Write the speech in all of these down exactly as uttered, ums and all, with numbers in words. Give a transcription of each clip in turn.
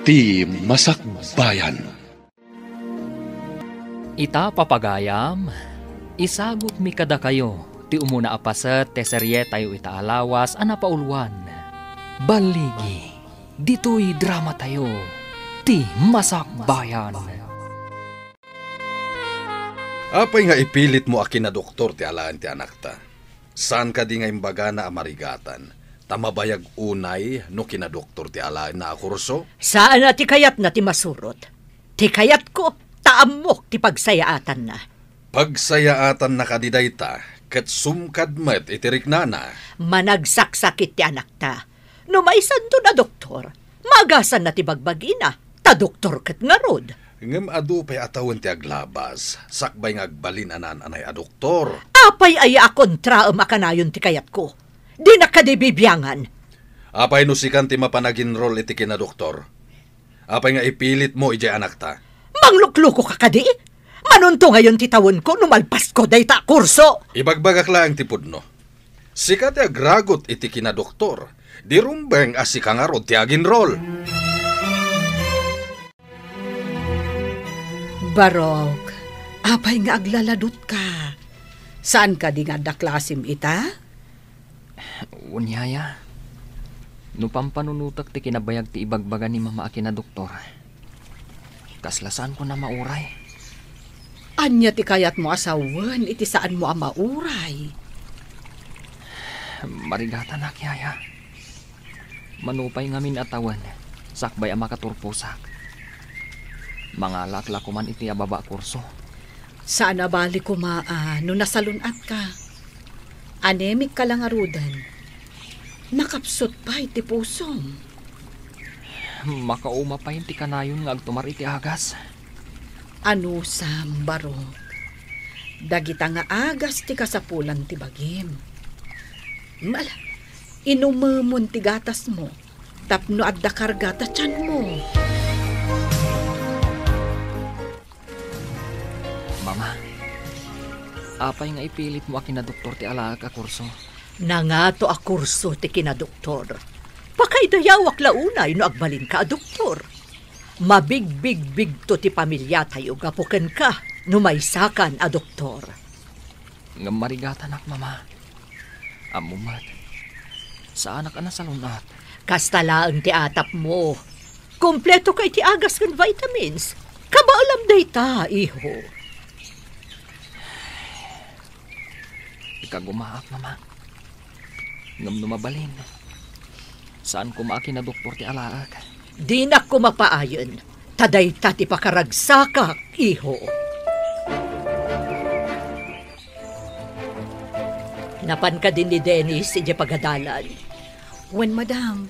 Ti Masakbayan. Ita, papagayam, isagutmi kadakayo ti umuna a paset ti serietayo ita a lawas a napauluan, Balligi, ditoy dramatayo, Ti Masakbayan. Apay nga ipilitmo a kinadoktor ti alaen ti anakta? Saan kadi nga imbagana a marigatan, ta mabayag unay no kinadoktor ti alaenna a kurso? Saan a ti kayatna ti masurot. Ti kayatko, ta ammok ti pagsayaatanna. Pagsayaatanna kadi dayta, ket sumkad met iti riknana. Managsaksakit ti anakta. No maisanton a doktor, maagasanna ti bagbagina, ta doktor ket ngarud. Ngem adu pay a tawen ti aglabas, sakbay nga agbalin a naan-anay a doktor. Apay aya a kontraem a kanayon ti kayatko? Dinak kadi bibiangan. Apay no sikan ti mapan aginrol iti kinadoktor? Apay nga ipilitmo idiay anakta? Manglukluko ka kadi? Manunto ngayon ti tawenko no malpasko dayta a kurso. Ibagbagak laeng ti pudno. Sika ti agragut iti kinadoktor. Di rumbeng a sika ngarud ti aginrol. Barok, apay nga aglaladutka? Saan kadi nga adda klasim ita? Wen, yaya. No pampanunotek ti kinabayag ti ibagbaga ni mama a kinadoktor, kasla saanko a mauray. Ania ti kayatmo a sawen iti saanmo a mauray? Marigatanak, yaya. Mano pay ngamin a tawen, sakbay a makaturposak, mangalaak la koman iti ababa a kurso. Saan a bali koma a no nasalun-atka. Anemic ka la ngaruden. Nakapsut pay ti pusom. Makauma pay ti kanayon nga agtumar iti agas. Anusam, Barok. Dagita nga agas ti kasapulan ti bagim. Ala, inumemon ti gatasmo tapno adda karga ta tianmo. Mama, apay nga ipilitmo a kinadoktor ti alaek a kurso? Nangato a kurso ti kinadoktor. Pakaidayawak la unay no agbalinka a doktor. Mabigbigbigto ti pamiliatayo gapu kenka no maysakan a doktor. Ngem marigatanak, mama. Ammom met, saanak a nasalun-at. Kasta laeng ti atapmo. Kompleto ka iti agas ken vitamins. Kabaelam dayta, iho. Ikagumaak, mama. Ngem no mabalin, saan koma a kinadoktor ti alaek. Dinak koma paayen, ta dayta ti pakaragsakak, iho. Napan kadi ni Dennis idiay pagadalan? Wen, madam.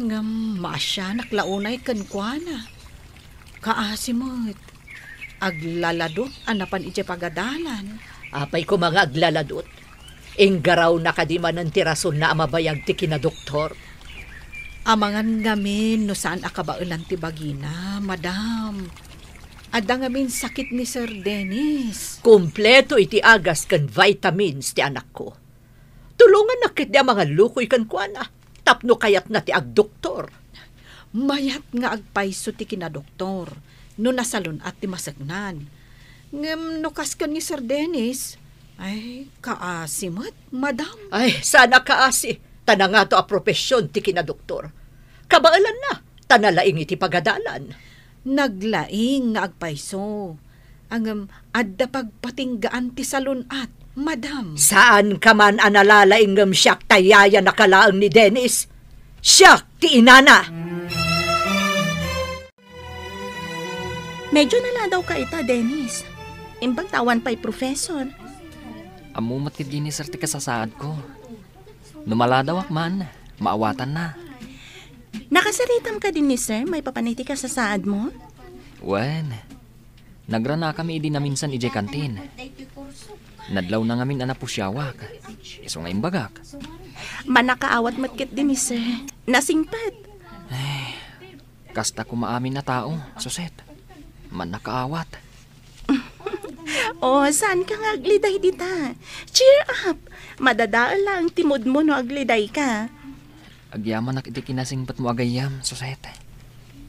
Ngem maasianak la unay kenkuana. Kaasi met. Aglaladot a napan idiay pagadalan. Apay koma nga aglaladot? Inggarawna kadi manen ti rasonna a mabayag ti kinadoktor? Amangan ngamin no saan a kabaelan ti bagina, madam. Adda ngamin sakit ni Sir Dennis. Kompleto iti agas ken vitamins ti anakko. Tulongannak ketdi a mangallukoy kenkuana tapno kayatna ti agdoktor. Mayat nga agpayso ti kinadoktor no nasalun-at ti maseknan. Ngem no kas ken ni Sir Dennis, ay, kaasi met, madam. Ay, saan a kaasi, ta nangato a profesion ti kinadoktor. Kabaelanna, ta nalaing iti pagadalan. Naglaing nga agpayso. Ngem adda pagpatinggaan ti salun-at, madam. Saanka man a nalalaing ngem siak ta yayanak laeng ni Dennis. Siak ti inana. Medyo naladawka ita, Dennis. Imbag ta awan pay professor. Ammo met ketdi ni Sir ti kasasaadko. No maladawak man, maawatanna. Nakasaritam kadi ni Sir maipapan iti kasasaadmo? Wen, nagranakami idi naminsan idiay kantin. Nadlawna ngamin a napusiawak. Isu nga imbagak. Mannakaawat met ketdi ni Sir. Nasingpet. Ay, kasta koma amin a tao, Suset. Mannakaawat. Oh, saanka nga agliday dita? Cheer up! Madadael laeng ti moodmo no agridayka. Agyamanak iti kinasingpetmo a gayyem, Suset.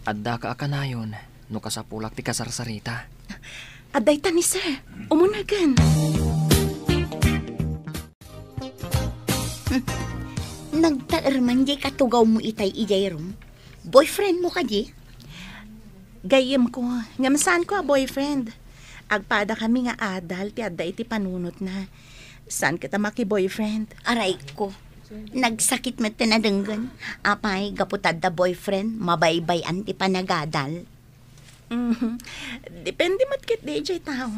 Addaka a kanayon no kasapulak ti kasarsarita. Adda ita ni sir. Umunagen. Hmm. Nagtaerman diay katugawmo itay idiay room. Boyfriendmo kadi? Gayyemko, ngem saanko a boyfriend. Agpadakami nga adal ti adda iti panunotna. Saan ket a maki-boyfriend. Arayko. Nagsakit met ti nadenggen. Apay, gapu ta adda boyfriend, mabaybay-an ti panagadal. Mhm. Depende met ketdi idiay tao.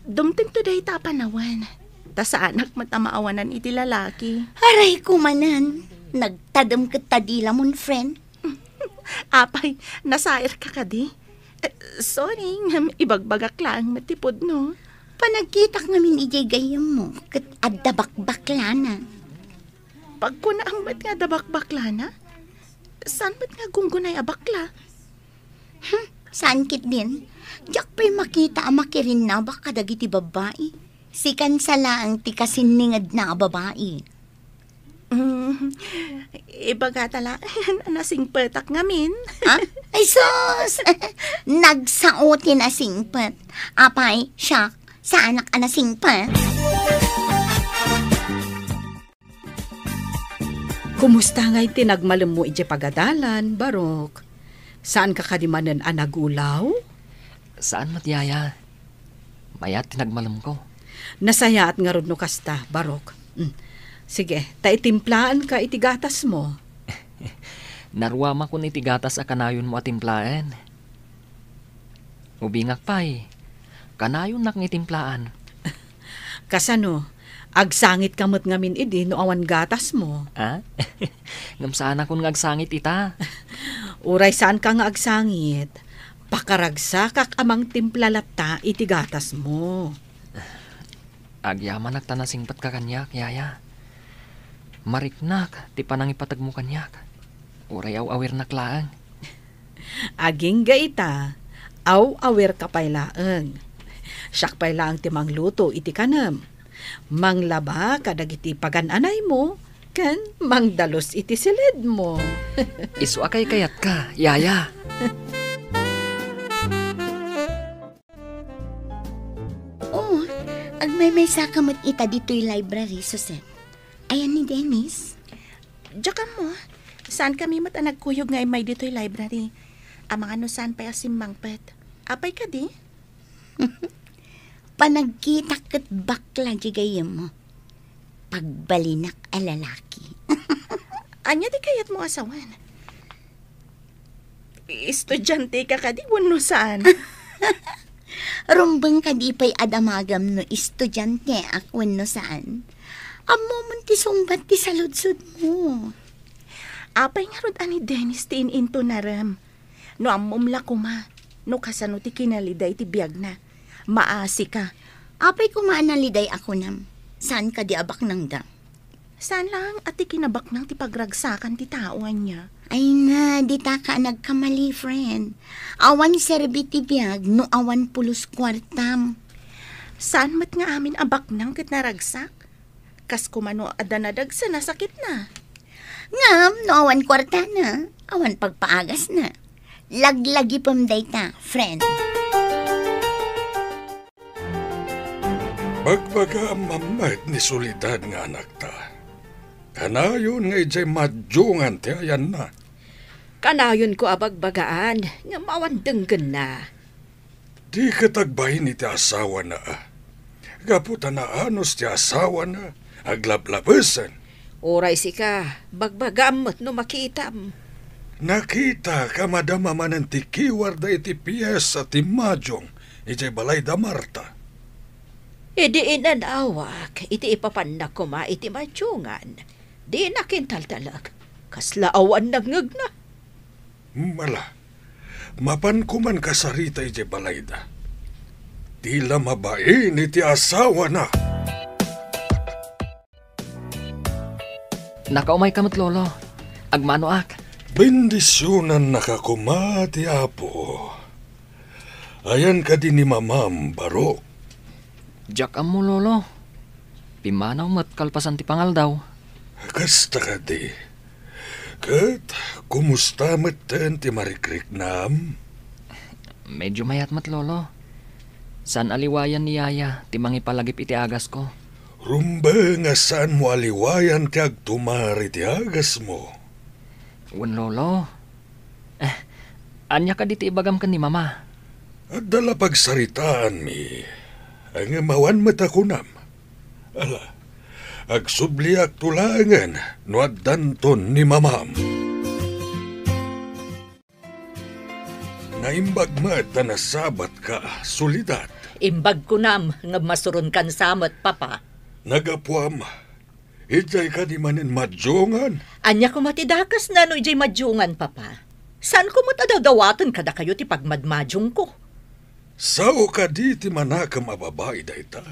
Dumtengto dayta a panawen. Ta saanak met a maawanan iti lalaki. Arayko manen. Nagtadem ket ta dila mon friend. Apay, nasairka kadi? Eh, sorry, ngem ibagbagak laeng met ti pudno. Panagkitak ngamin idiay gayyemmo, ket adda bakbaklana. Pagkunaam met nga adda bakbaklana? Saan met nga gunggunay a bakla? Hmm, saan ketdin? Diak pay makita a makirinnabak kadagiti babbai. Sikan sa laeng ti kasinningedna a babai. Mm, ibagata laeng a nasingpetak ngamin. Ha? Ay sus! Nagsao ti nasingpet. Apay, siak, saanak a nasingpet. Kumusta ngay ti nagmalemmo idiay pagadalan, Barok? Saanka kadi manen a nagulaw? Saan met, Yaya. Mayat ti nagmalemko. Nasayaat ngarud no kasta, Barok. Mm. Sige, ta itimplaanka iti gatasmo. Naruamakon iti gatas a kanayonmo a timplaen. Ubingak pay, kanayonnak nga itimplaen. Kasano? Agsangitka met ngamin idi no awan gatasmo? Ah? Ngem saanakon nga agsangit ita. Uray saanka nga agsangit, pakaragsakak a mangtimpla latta iti gatasmo. Agyamanak ta nasingpetka kaniak, Yaya. Mariknak ti panangipategmo kaniak. Uray aw-awirnak laeng. Agingga ita, aw-awirka pay laeng. Siak pay laeng ti mangluto iti kanem. Manglaba kadagiti pagan-anaymo, ken mangdalus iti silidmo. Isu a kaykayatka, Yaya. Oh, agmaymaysaka met ita ditoy library, Susan. Ayan ni Dennis. Diak ammo, saankami met a nagkuyog nga immay ditoy library. Amangan no saan pay a simmangpet. Apay kadi? Panagkitak ket bakla di gayyemmo. Pagbalinak a lalaki. Ania ti kayatmo a sawen? Estudianteka kadi wenno saan? Rumbeng kadi pay a damagam no estudianteak wenno saan? Ammomon ti sungbat ti saludsodmo. Apay ngarud a ni Dennis ti in-intonarem? No ammom la koma no kasano ti kinaliday ti biagna. Maasika. Apay koma a naliday a kunam? Saan kadi a baknangda? Saan laeng a ti kinabaknang ti pagragsakan ti tao ania? Ay na, ditaka a nagkamali, friend. Awan serbi ti biag no awan pulos kuartam. Saan met nga amin a baknang ket naragsak? Kas koma no adda nadagsen a sakitna. Ngem no awan kuartana, awan pagpaagasna. Laglagipem dayta, friend. Bagbagaam met ni Soledad nga anakta. Kanayon nga idiay madiongan ti ayanna. Kanayonko a bagbagaan, ngem awan denggenna. Di ket agbain iti asawana, a. Gapu ta naanus ti asawana, aglablabesen. Uray sika, bagbagaam met no makitam. Nakitak a madama manen ti kiwarda iti piesa ti madiong idiay balay da Marta. Idi inanawak iti ipapanna koma iti madiongan, dinak intaltalek. Kasla awan nangngegna. Mala, mapan koman kasarita idiay balayda. Di la mabain iti asawana. Nakaumayka met, Lolo. Agmanoak. Bendisionannaka koma ti Apo. Ayan kadi ni Mamam, Barok? Diak ammo, Lolo. Pimmanaw met kalpasan ti pangaldaw. Kasta kadi. Ket kumusta metten ti marikriknam? Medyo mayat met, Lolo. Saan a liwayan ni Yaya ti mangipalagip iti agasko. Rumbeng a saanmo a liwayan ti agtumar iti agasmo. Wen, Lolo. Eh, ania kadi ti ibagam ken ni Mama? Adda la pagsaritaanmi, ngem awan met a kunam. Ala, agsubliakto laengen no addanton ni Mamam. Naimbag met a nasabatka, Soledad. Imbag kunam, ngem masuronkan sa met, Papa. Nagapuam, idiay kadi manen madiongan? Ania koma ti dakesna no idiay madiongan, Papa? Saanko met a dawdawaten kadakayo ti pagmadmadiongko. Sao kadi ti manakem a babai dayta?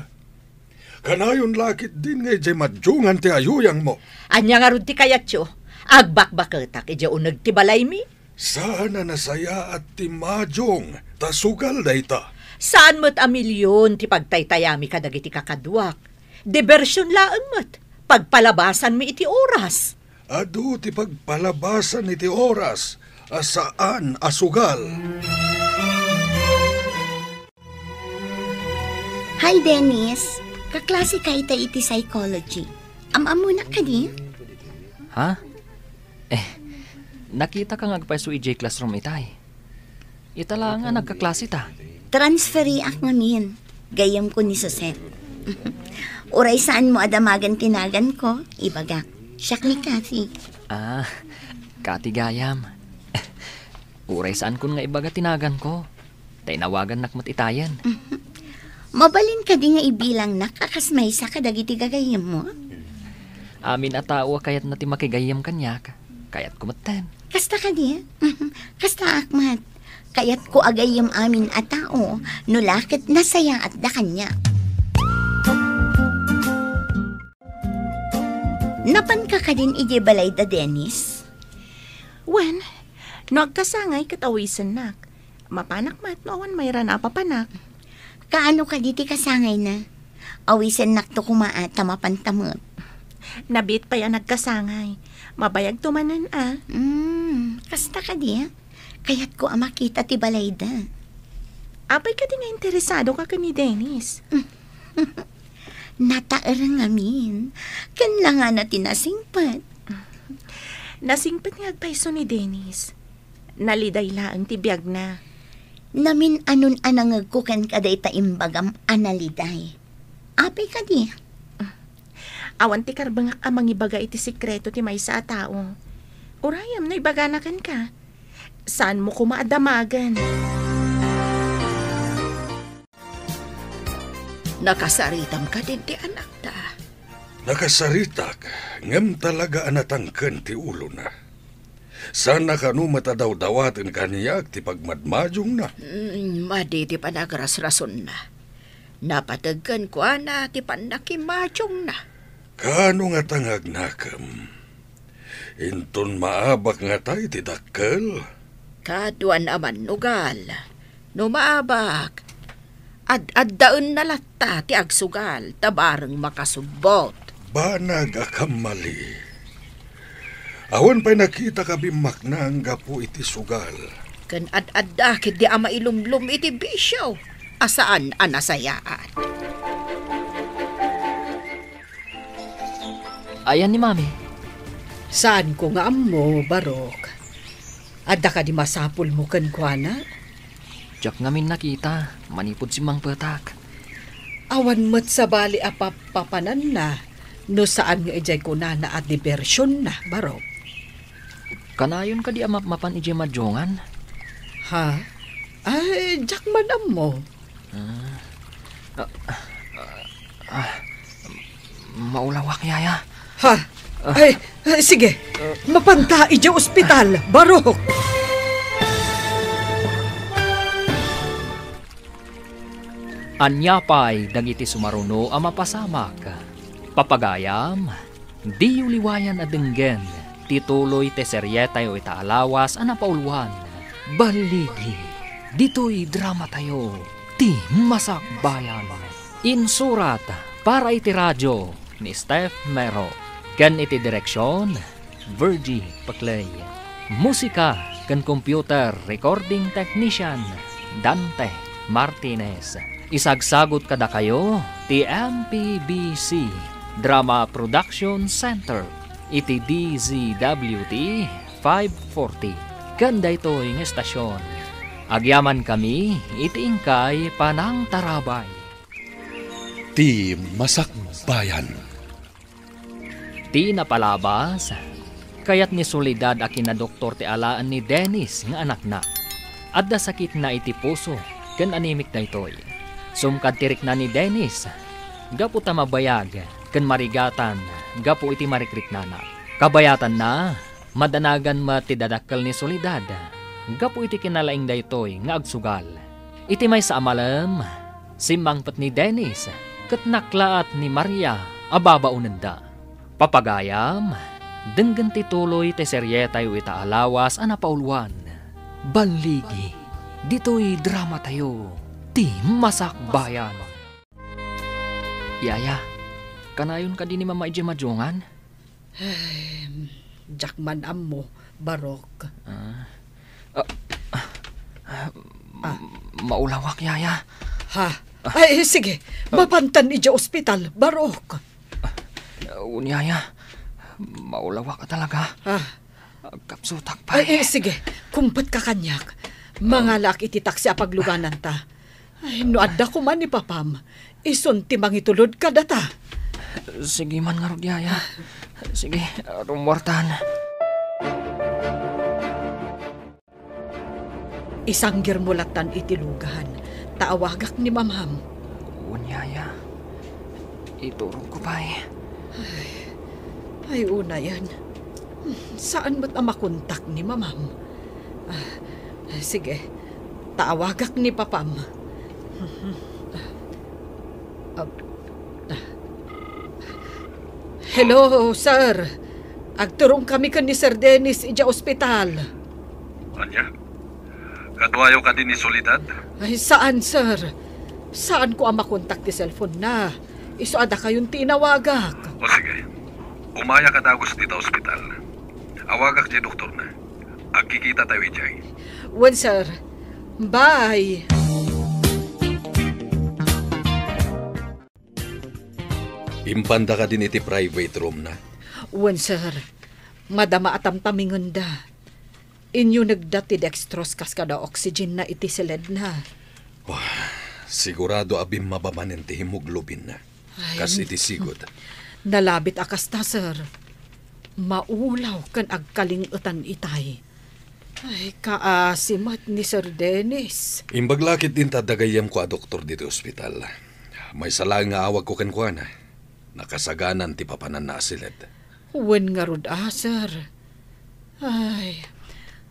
Kanayon la ketdin nga idiay madiongan ti ayuyangmo. Ania ngarud ti kayatyo? Agbakbaketak idiay uneg ti balaymi? Saan a nasayaat ti madiong ta sugal dayta. Saan met a milion ti pagtaytayami kadagiti kakaduak. Diversion laeng met. Pagpalabasanmi iti oras. Adu ti pagpalabasan iti oras a saan a sugal. Hi, Dennis. Kaklase ka itay iti psychology. Am-ammonak kadi? Ha? Eh, nakitaka nga agpayso idiay classroom itay. Ita laeng a nagkaklaseta. Transferiak ngamin. Gayyemko ni Sosep. Uray saanmo a damagen ti naganko, ibagak. Siak ni Kathy. Ah, Kathy gayam. Uray saankon nga ibaga ti naganko, ta inawagannak met itayen. Mabalin kadi nga ibilangnak a kas maysa kadagiti gagayyemmo? Amin a tao a kayatna ti makigayyem kaniak, kayatko metten. Kasta kadi? Kastaak met. Kayatko a gayyem amin a tao, no la ket nasayaatda kaniak. Napanka kadin idiay balayda, Dennis? Wen, no agkasangay ket awisennak. Mapanak met no awan mayrana a papanak. Kaano kadi ti kasangayna? Awisennakto koma a ta mapanta met. Nabiit pay a nagkasangay. Mabayagto manen a. Hmm, kasta kadi, a? Kayatko a makita ti balayda. Apay kadi nga interesadoka ken ni Dennis? Nataereng ngamin. Ken langana ti nasingpet. Nasingpet nga agpayso ni Dennis. Naliday laeng ti biagna. Namin-anon a nangegko kenka dayta imbagam a naliday. Apay kadi? Awan ti karbengak a mangibaga iti sekreto ti maysa a tao. Urayem no ibagana kenka. Saanmo koma a damagen. Nakasaritam kadin ti anakta? Nakasaritak, ngem talaga a natangken ti ulona. Saanna kano met a dawdawaten kaniak ti pagmadmadiongna. Mm, madi ti panagrasrasonna. Napateg kenkuana ti pannakimadiongna. Kaano ngata nga agnakem? Inton maabak ngata iti dakkel? Kaduan a mannugal. No maabak, ad-addaenna latta ti agsugal ta bareng makasubbot. Banag a kammali. Awan pay nakitak a bimmaknang gapu iti sugal. Ken ad-adda ketdi a mailumlom iti bisio a saan a nasayaat. Ayan ni Mami? Saanko nga ammo, Barok. Adda kadi masapulmo kenkuana? Diak ngamin nakita, manipud simmangpetak. Awan met sabali a pappapananna no saan nga idiay kunana a dibersionna, Barok. Kanayon kadi a mapmapan idiay madiongan? Ha? Ay, diak man ammo. Ah, ah, ah, maulawak, Yaya. Ha? Ah. Ay, ay, sige. Mapanta idiay ospital, Barok. Ania pay dagiti sumaruno a mapasamak? Papagayam, diyo liwayan a denggen ti tuloy ti serietayo ita a lawas a napauluan, Balligi. Ditoy dramatayo, Ti Masakbayan. Insurat para iti radio ni Steph Mero, ken iti direksion Virgie Paclay. Musika ken computer recording technician, Dante Martinez. Isagsagut kadakayo ti M P B C Drama Production Center iti D Z W T five forty. Ken daytoy nga estasion, agyamankami iti inkay panangtarabay. Ti Masakbayan. Ti napalabas, kayat ni Soledad a kinadoktor ti alaen ni Dennis nga anakna. Adda sakitna iti puso ken anemic daytoy. Sumkad ti rikna ni Dennis, gapu ta mabayag ken marigatan gapu iti marikriknana. Kabayatanna, madanagan met ti dadakkel ni Soledad gapu iti kinalaing daytoy nga agsugal. Iti maysa a malem, simmangpet ni Dennis ket naklaat ni Maria a babaonenda. Papagayam, denggen ti tuloy ti serietayo ita a lawas a napauluan. Balligi, ditoy dramatayo, Ti Masakbayan. Yaya, kanayon kadi ni Mama idiay madungan? Ehem, diak man ammo, Barok. Ah. Ah, ah, Ah. Maulawak, Yaya. Ha? Ah. Ay, sige. Ah. Mapantan idiay ospital, Barok. Ah, wen, Yaya. Maulawak talaga. Ah. Agkapsutak pay. Ay, eh, sige. Kumpetka kaniak. Mangalaak iti taksi a paglugananta. Ay, no adda koma ni papam, isun ti mangitulod kadata. Sige man ngarud, Yaya. Sige, rummuartan. Isanggirmo lattan iti lugan, ta awagak ni Mamam. Wen, Yaya. Iturogko pay. Ay, ay, unayen. Saan met a makontak ni Mamam. Ah, sige, ta awagak ni Papam. Ah, ah. Hello, sir. Agturongkami ken ni Sir Dennis idiay ospital. Ania? Kaduayo kadi ni Soledad? Ay, saan, sir. Saanko a makontak ti cellphone-na. Isu a dakayon ti inawagak. O sige. Umayak a dagus dita ospital. Awagak diay doktorna. Agkikitatayo idiay. Wen, sir. Bye. Impanda kadin iti private room-na? Wen, sir. Madama a tamtamingenda. Inyunegda ti dextrose kas kada oxygen-na iti siledna. Wah, sigurado a bimmaba manen ti hemoglobin-na. Ay, kas iti sigud. Nalabit a kasta, sir. Maulaw ken agkaling-etan itay. Ay, kaasi met ni Sir Dennis. Imbag la ketdin ta adda gayyemko a doktor ditoy ospital. Maysa laeng nga awagko kenkuana. Nakasaganan ti papananna a siled. Wen ngarud a, sir. Ay,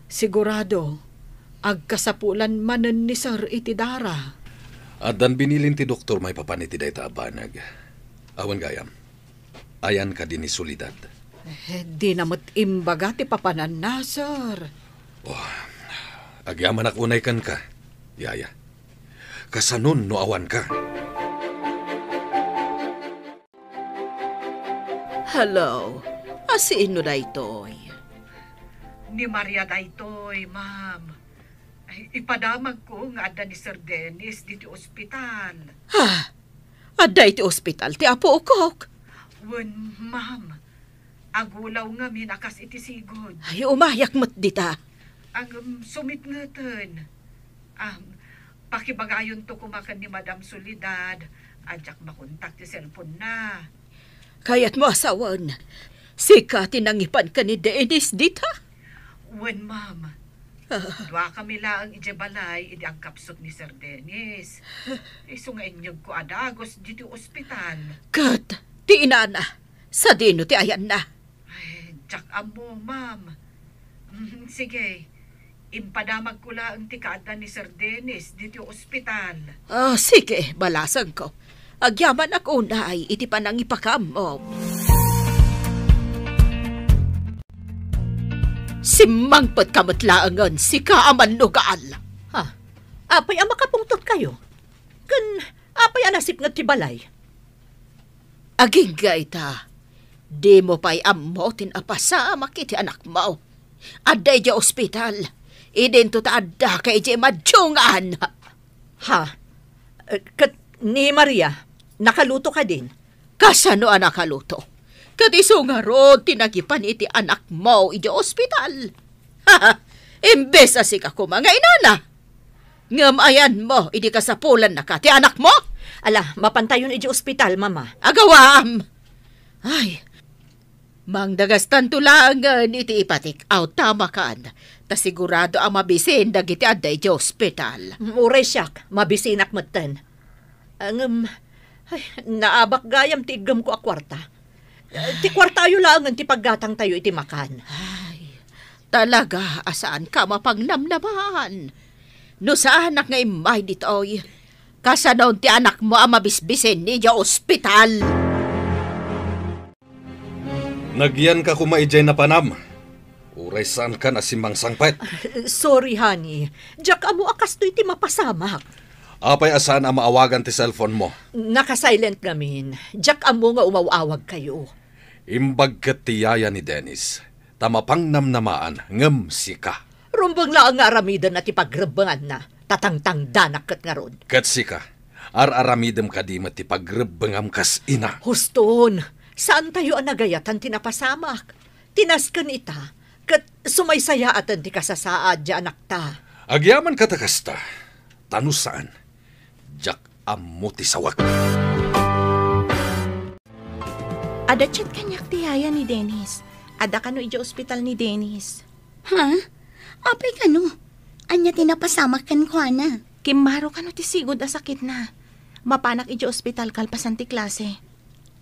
sigurado, agkasapulan manen ni sir iti dara. Addan binilin ti doktor maipapan iti dayta a banag. Awan gayam. Ayan kadi ni Soledad? Eh, dina met imbaga ti papananna, sir. Oh, agyamanak unay kenka, Yaya. Kasanon no awanka? Hello. A, siinno daytoy? Ni Maria daytoy, ma'am. Ay, ipadamagko nga adda ni Sir Dennis ditoy ospital. Ha? Adda iti ospital ti apokok? Wen, ma'am. Agulaw ngamin a kas iti sigud. Ay, umayak met dita. Ngem sumitngeten. Am, pakibagayonto koma ken ni Madam Soledad a diak makontak ti cellphone-na. Kayatmo a sawen, sika ti nangipan ken ni Dennis dita? Wen, ma'am. Ah. Duakami laeng idiay balay idi agkapsut ni Sir Dennis. Isu nga inyegko a dagus ditoy ospital. Ket ti inana, sadino ti ayanna? Ay, diak ammo, ma'am. Mm, sige, impadamagko laeng ti kaadda ni Sir Dennis ditoy ospital. Ah, sige, balasengko. Agyamanak unay iti panangipakaammo. Simmangpetka met laengen, sika a mannugal. Ha? Apay a makapungtotkayo? Ken apay a nasipnget ti balay? Agingga ita, Dimo pay ammo ti napasamak iti anakmo. Adda idiay ospital. Idinto ta addaka idiay madungan. Ha? Eh, ket ni Maria, nakaluto kadin? Kasano a nakaluto? Ket isu ngarud ti nagipan iti anakmo idiay ospital. Imbes a sika koma nga inana. Ngem ayanmo idi kasapulannaka ti anakmo? Ala, mapantayon idiay ospital, Mama. Agawam! Ay, mangdagastanto laengen iti ipatik-out ta makan, ta sigurado a mabisin dagiti adda idiay ospital. Mm, uray siak, mabisinak metten. Ngem, ay, naabak gayam ti iggemko a kuarta. Eh, ti kuartayo laengen ti paggatangtayo iti makan. Ay, talaga a saanka mapangnamnamaan. No saanak nga immay ditoy, kasanon ti anakmo a mabisbisin idiay ospital? Nagyanka koma idiay napanam. Uray saankan a simmangsangpet. Sorry, honey. Diak ammo a kastoy ti mapasamak. Apay a saan a maawagan ti cellphone mo? Naka-silent ngamin. Diak ammo nga umaw-awagkayo. Imbag ket ti yaya ni Dennis, ta mapangnamnamaan ngem sika. Rumbeng laeng nga aramidenna ti pagrebbenganna, ta tangtangdanak ket ngarud. Ket sika, ar-aramidem kadi met ti pagrebbengam kas ina? Huston, saantayo a nagayatan ti napasamak. Ti nasken ita, ket sumaysayaaten ti kasasaad ti anakta. Agyaman kata kasta, ta no saan, diak ammo ti sawek. Adda chat kaniak ti yaya ni Dennis. Adda kano idiay ospital ni Dennis. Ha? Apay kano? Ania ti napasamak kenkuana? Kimmaro kano ti sigud a sakitna. Mapanak idiay ospital kalpasan ti klase.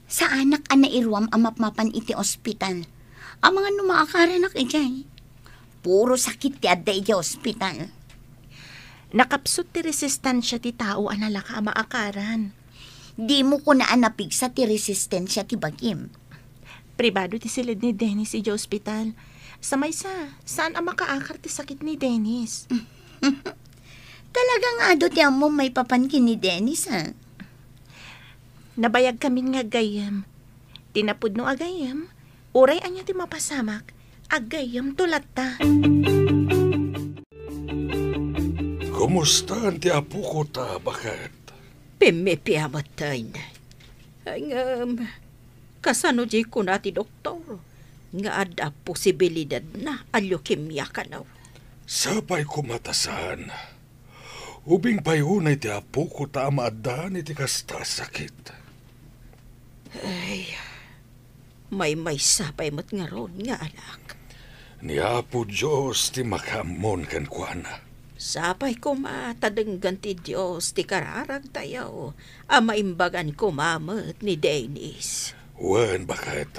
Saanak a nairuam a mapmapan iti ospital. Amangan no maakaranak idiay. Puro sakit ti adda idiay ospital. Nakapsut ti resistensia ti tao a nalaka a maakaran. Dimo kuna a napigsa ti resistensia ti bagim. Pribado ti siled ni Dennis idiay ospital. Sa maysa, saan a makaakar ti sakit ni Dennis. Talaga nga adu ti ammom maipapan ken ni Dennis, a? Nabayagkamin nga aggayyem. Ti napudno a gayyem, uray ania ti mapasamak, aggayyemto latta. Kumustaan ti apokota, baket? Pimmipia metten. Ngem, kasano diay kuna ti doktor nga adda posibilidadna a leukemia kano? Sapay koma ta saan. Ubing pay unay ti apokota a maaddaan iti kasta a sakit. Ay, maymaysa pay met ngarud nga anak. Ni Apo Dios ti makaammon kenkuana. Sapay koma ta denggen ti Dios ti kararagtayo a maimbagan koma met ni Dennis. Wen, baket,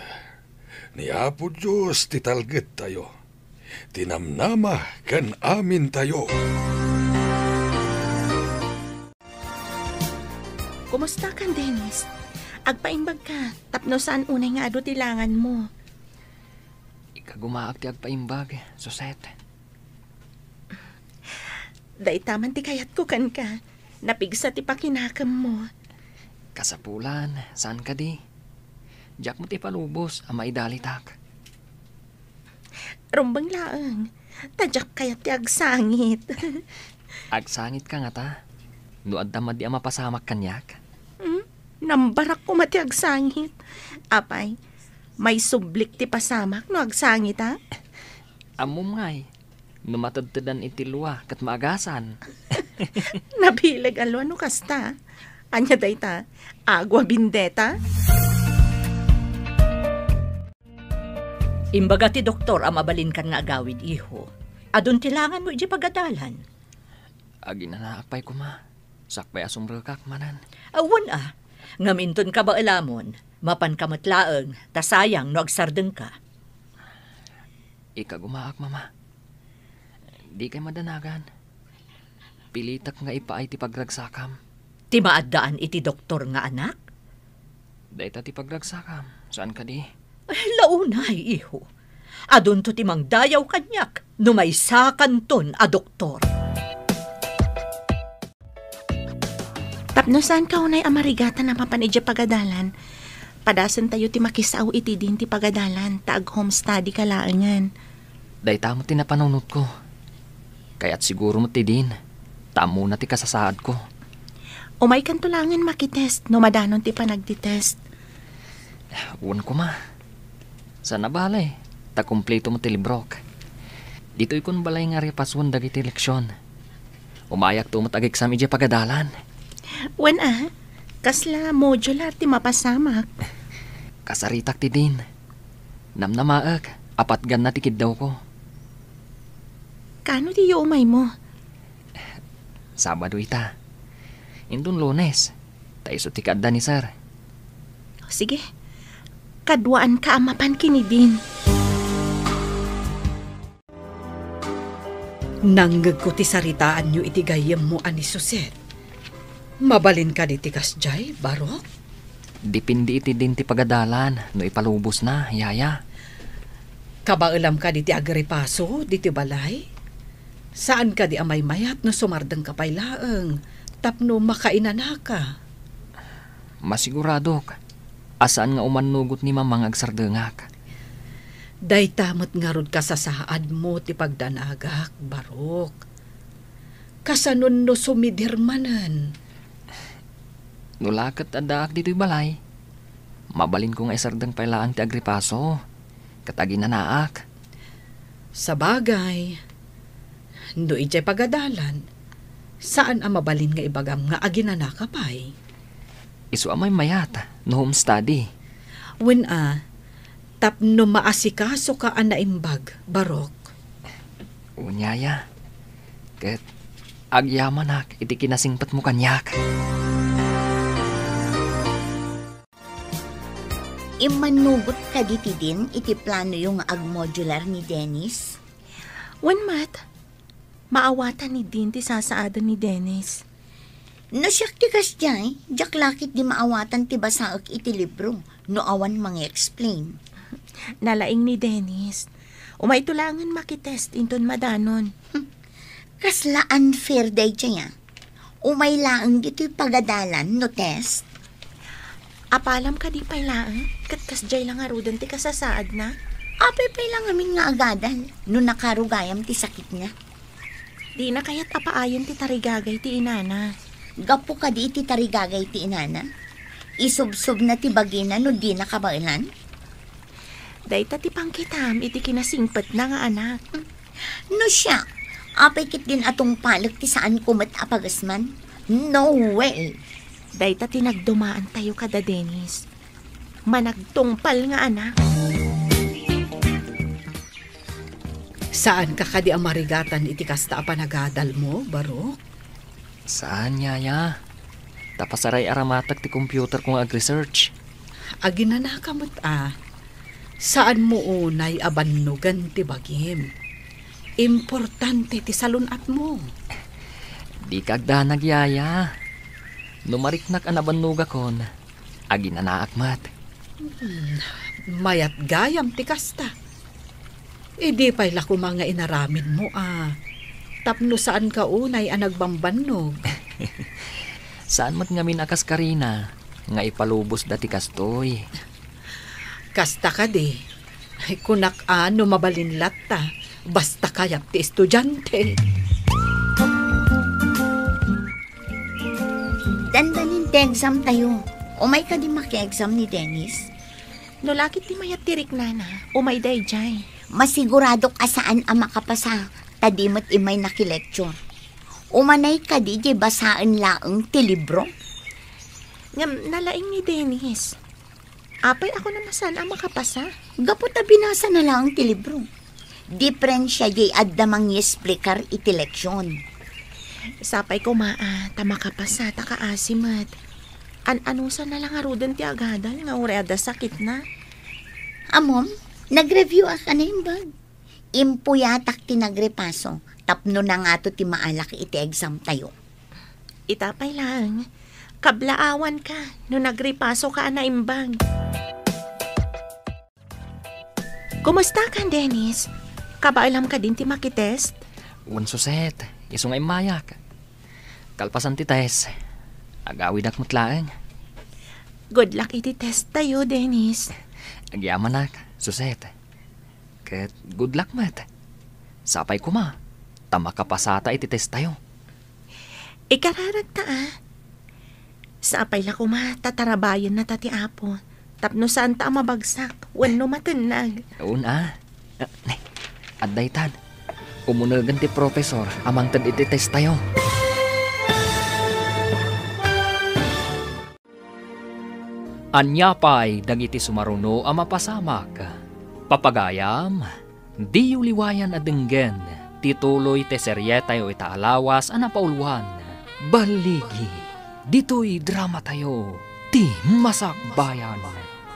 ni Apo Dios ti talgedtayo, ti namnama ken amintayo. Kumustakan, Dennis? Agpaimbagka tapno saan unay nga adu ti langanmo. Ikagumaak ti agpaimbag, Suset. Dayta man ti kayatko kenka. Napigsa ti pakinakemmo. Kasapulan, saan kadi? Diak met ipalubos a maidalitak. Rumbeng laeng, ta diak kayat ti agsangit. Agsangitka ngata? No adda madi a mapasamak kaniak? Hmm? Nambarak koma ti agsangit. Apay, maisublik ti pasamak no agsangit, a? Ammom ngay, no matedtedan iti lua ket maagasan. Nabileg a lua no kasta. Ania dayta? Agua bendita? Imbaga ti doktor a mabalinkan nga agawid, iho. Adun ti langanmo idiay pagadalan. Aginanaak pay koma. Sakbay a sumrekak manen. Awan a. Ngem inton kabaelamon, mapanka met laeng, ta sayang no agsardengka. Ikagumaak, Mama. Dikay madanagan. Pilitek nga ipaay ti pagragsakam. Ti maaddaan iti doktor nga anak? Dayta ti pagragsakam, saan kadi? Ay, launay, iho. Adunto ti mangdayaw kaniak no maysakanton a doktor. Tapno saanka unay a marigatan a mapan idiay pagadalan, Padasentayo ti makisao iti din ti pagadalan ta ag-home study ka laengen. Dayta met ti napanunotko. Kayat siguro met ti din, ta ammona ti kasasaadko. Umaykanto laengen makitest no madanon ti panagtitest. Wen koma. Saan a bale, ta kumpleto met ti librok. Ditoykon balay nga repasoen dagiti leksion. Umayakto met ag-exam idiay pagadalan. Wen a, kasla modular ti mapasamak? Kasaritak ti din. Namnamaek, a patganna ti kiddawko. Kaano diyo umaymo? Sabado ita. Inton Lunes, ta isu ti kaadda ni Sir. Sige, kaduaanka a mapan ken ni Dean. Nangngegko ti saritaanyo iti gayyemmo a ni Suzette. Mabalin kadi ti kasdiay, Barok? Depende iti din ti pagadalan no ipalubosna, yaya. Kabaelam kadi ti agripaso ditoy balay? Saan kadi a maymayat no sumardengka pay laeng tapno makainanaka? Masiguradok a saan nga umannugot ni Mama nga agsardengak. Dayta met ngarud kasasaadmo ti pagdanagak, Barok. Kasanon no sumidir manen? No la ket addaak ditoy balay, mabalinko nga isardeng pay laeng ti agripaso ket aginanaak. Sabagay, no idiay pagadalan, saan a mabalin nga ibagam nga aginanaka pay. Isu a maymayat no home study. Wen a, tapno maasikasoka a naimbag, Barok. Wen, yaya. Ket agyamanak iti kinasingpetmo kaniak. Immannugot kadi ti din iti planoyo nga agmodular ni Dennis? Wen met, maawatan ni Dean ti sasaaden ni Dennis. No siak ti kasdiay, diak la ketdi maawatan ti basaek iti libro no awan mangi-explain. Nalaing ni Dennis. Umayto laengen makitest inton madanon. Hmm. Kasla unfair daydiay a. Umay laeng ditoy pagadalan no test. Apalam kadi pay laeng, ket kasdiay la ngaruden ti kasasaadna? Apay pay la ngamin nga agadal no nakarugayam ti sakitna? Dina kayat a paayen ti tarigagay ti inana. Gapu kadi iti tarigagay ti inana, isubsobna ti bagina no dina kabaelan? Dayta ti pangkitam iti kinasingpetna nga anak. No siak, apay ketdin a tungpalek ti saanko met a pagesman? No way! Dayta ti nagdumaantayo kada Dennis. Managtungpal nga anak. Saanka kadi a marigatan iti kasta a panagadalmo, Barok? Saan, yaya. Ta pasaray-aramatek ti computerko nga ag-research. Aginanaka met a. Saanmo unay a bannogen ti bagim. Importante ti salun-atmo. Dika agdanag, yaya. No mariknak a nabannogakon, aginanaak met. Hmm, mayat gayam ti kasta. Idi pay la koma nga inaramidmo a tapno saanka unay a nagbambannog. Saan met ngamin a kas Karina nga ipalubosda ti kastoy. Kasta kadi, kunak a no mabalin latta, basta kayat ti estudiante. Dandanin ti exam tayo. Umay kadi maki-exam ni Dennis? No la ket ti mayat ti riknana, umay daydiay. Masiguradok a saan a makapasa, ta di met immay nakilecture. Umanay kadi di basaen laeng ti libro? Ngem nalaing ni Dennis. Apay a kunana a saan a makapasa? Gapu ta binasana laeng ti libro. Diferensia diay adda mangiesplikar iti leksion. Sapay koma a ta makapasa ta kaasi met. An-anusana la ngaruden ti agadal nga uray adda sakitna. Ammom, nag-review-ak a naimbag. Impuyatak ti nagripaso tapno nangato ti maalak iti exam tayo. Ita pay laeng, kablaawanka no nagripasoka a naimbag. Kumustakan, Dennis? Kabaelam kadin ti makitest? Wen, Suzette, isu nga immayak. Kalpasan ti test, agawidak met laeng. Good luck iti test tayo, Dennis. Agyamanak, Suzette. Ket good luck met. Sapay koma, ta makapasata iti test tayo. Ikararagta, a. Sapay la koma, ta tarabayennata ti Apo. Tapno saanta a mabagsak, wenno matennag. Wen, a. Ah, ne, adda itan. Umunegen ti professor a mangted iti test tayo. Ania pay dagiti sumaruno a mapasamak? Papagayam, diyo liwayan a denggen ti tuloy ti serietayo ita a lawas a napauluan. Balligi, ditoy dramatayo, Ti Masakbayan.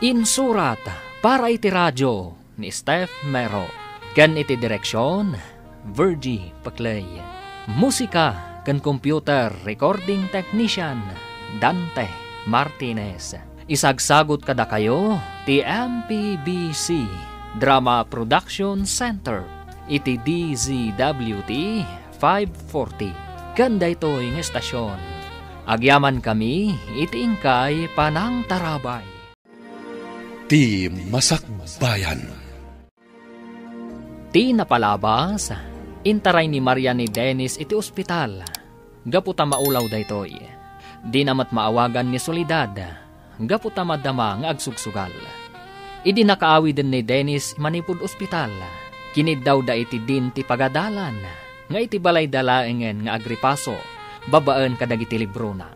Insurat para iti radio ni Steph Mero, ken iti direksion, Virgie Paclay. Musika ken computer recording technician, Dante Martinez. Isagsagut kadakayo ti M P B C Drama Production Center iti D Z W T five forty. Ken daytoy nga estasion, agyamankami iti inkay panangtarabay. Ti Masakbayan. Ti napalabas, intaray ni Maria ni Dennis iti ospital. Gapu ta maulaw daytoy, dina met maawagan ni Soledad, gapu ta madama nga agsugsugal. Idi nakaawiden ni Dennis manipud ospital, kiniddawda iti din ti pagadalan nga iti balayda laengen nga agripaso babaen kadagiti librona.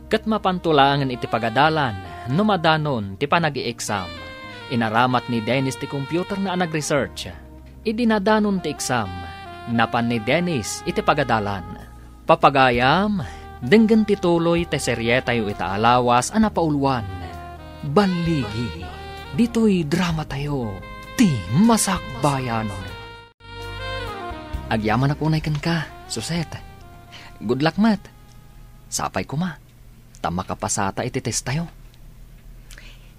Ket mapanto laengen iti pagadalan no madanon ti panag-i-exam. Inaramat ni Dennis ti computerna a nag-research. Idi nadanon ti exam, napan ni Dennis iti pagadalan. Papagayam, denggen ti tuloy ti serietayo ita a lawas a napauluan. Balligi, ditoy dramatayo, Ti Masakbayan. Agyamanak unay kenka, Suzette. Good luck met. Sapay koma, ta makapasata iti test tayo.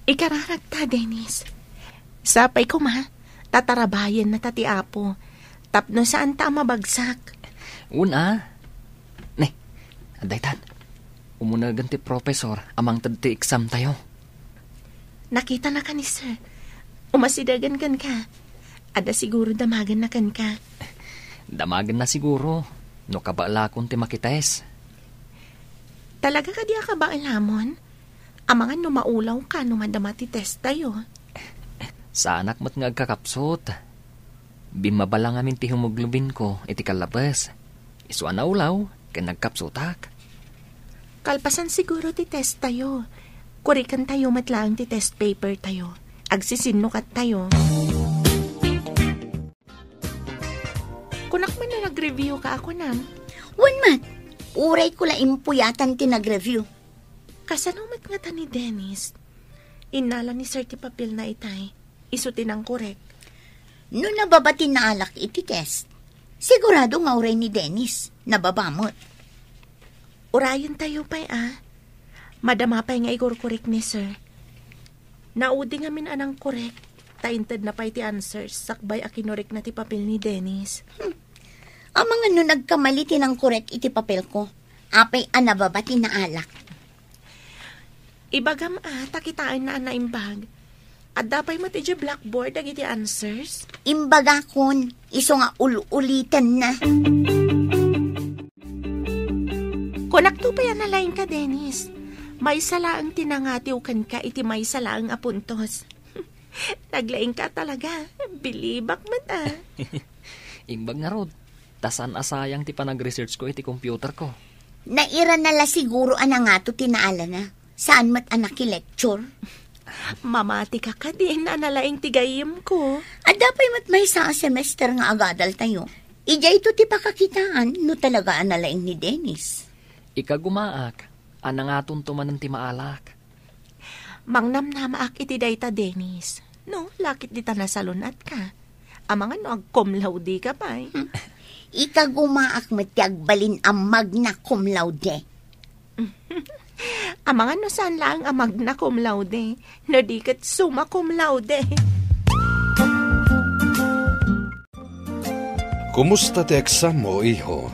Ikararagta, Dennis. Sapay koma, ta tarabayennata ti Apo, tapno saanta a mabagsak. Wen, a. Ne, adda itan. Umunegen ti professor a mangted ti exam tayo. Nakitanaka ni Sir. Umasidegen kenka. Adda siguro damagenna kenka. Damagenna siguro no kabaelakon ti makitest. Talaga kadi a kabaelamon? Amangan no maulawka no madama ti test tayo. Saanak met nga agkakapsut. Bimmaba la ngamin ti hemoglobinko iti kallabes. Isu a naulaw ken nagkapsutak. Kalpasan siguro ti test tayo. Kuriken tayo met laeng ti test paper tayo. Agsisinnukat tayo. Kunak man no nag-review ka a kunam. Wen met, uray ko la impuyatan ti nag-review. Kasano met ngata ni Dennis? Innala ni Sir ti papelna itay. Isu ti nangkorek. No nababa ti naalak iti test, sigurado nga uray ni Dennis, nababa met. Urayen tayo pay, a. Madama pay nga ikorkorek ni Sir. Naudi ngamin a nangkorek, ta intedna pay ti answers sakbay a kinorekna ti papel ni Dennis. Hmm. Amangan no nagkamali ti nangkorek iti papelko. Apay a nababa ti naalak. Ibagam a, ta kitaenna a naimbag. Adda pay met idiay blackboard dagiti answers. Imbagakon, isu nga ul-ulitenna. Kunakto pay a nalaingka, Dennis. Maysa laeng ti nangatiw kenka iti maysa laeng a puntos. Naglaingka talaga. Bilibak met a. Imbag ngarud, ta saan a sayang ti panag-research ko iti computer ko. Nairana la siguro a nangato ti naalana. Saan met a nakilecture? Mamatika kadin a nalaing ti gayyemko. Adda pay met maysa a semester nga agadaltayo. Idiayto ti pakakitaan no talaga a nalaing ni Dennis. Ikagumaak a nangatonto manen ti maalak. Mangnamnamaak iti dayta, Dennis. No, lakit dita nasalun-atka. Amangan no agcum laude ka pay. Hmm. Ikagumaak met ti agbalin a magna cum laude. Amangan no saan laeng a magna cum laude, no di ket summa cum laude. Kumusta ti exam mo, iho?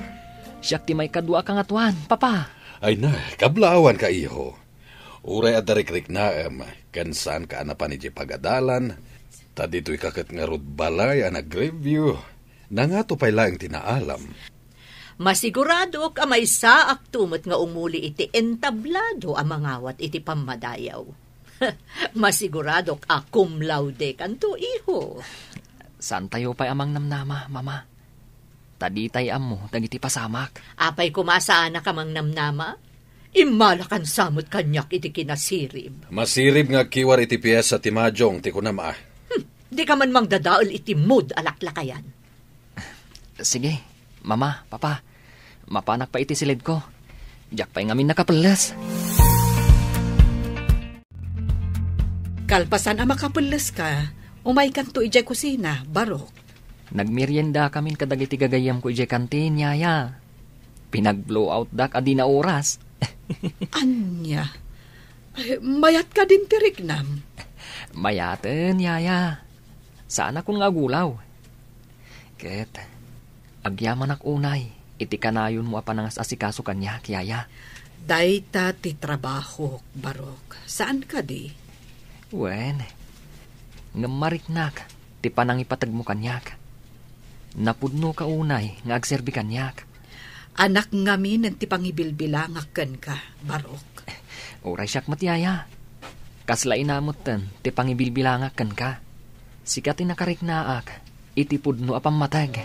Siak ti maikadua a kangatoan, Papa. Ay na, kablaawanka, iho. Uray adda rikriknaem, ken saanka a napan idiay pagadalan, ta ditoyka ket ngarud balay a nagreview. Nangato pay laeng ti naalam? Masiguradok a maysaakto met nga umuli iti entablado a mangawat iti pammadayaw. Masiguradok a cum laude kanto, iho. Saantayo pay a mangnamnama, Mama. Ta ditay ammo dagiti pasamak. Apay koma a saanak a mangnamnama? Immalakan sa met kaniak iti kinasirib. Masirib nga agkiwar iti piesa ti majong ti kunam a. Hmm, dika man mangdadael iti mood a laklakayan. Sige, Mama, Papa, mapanak pay iti silidko. Diak pay ngamin nakapelles. Kalpasan a makapelleska, umaykanto idiay kusina, Barok. Nagmeriendakamin kadagiti gagayyemko idiay kantin, Yaya. Pinag-blowoutdak a dina oras. Ania? Eh, mayat kadin ti riknam? Mayaten, Yaya. Saanakon nga agulaw. Ket agyamanak unay iti kanayonmo a panangas-asikaso kaniak, Yaya. Dayta ti trabahok, Barok. Saan kadi? Wen, ngem mariknak ti panangipategmo kaniak. Napudnoka unay nga agserbi kaniak. Anak ngamin ti pangibilbilangak kenka, Barok. Uray siak met, Yaya. Kasla ina metten ti pangibilbilangak kenka. Sika ti nakariknaak iti pudno a pammateg.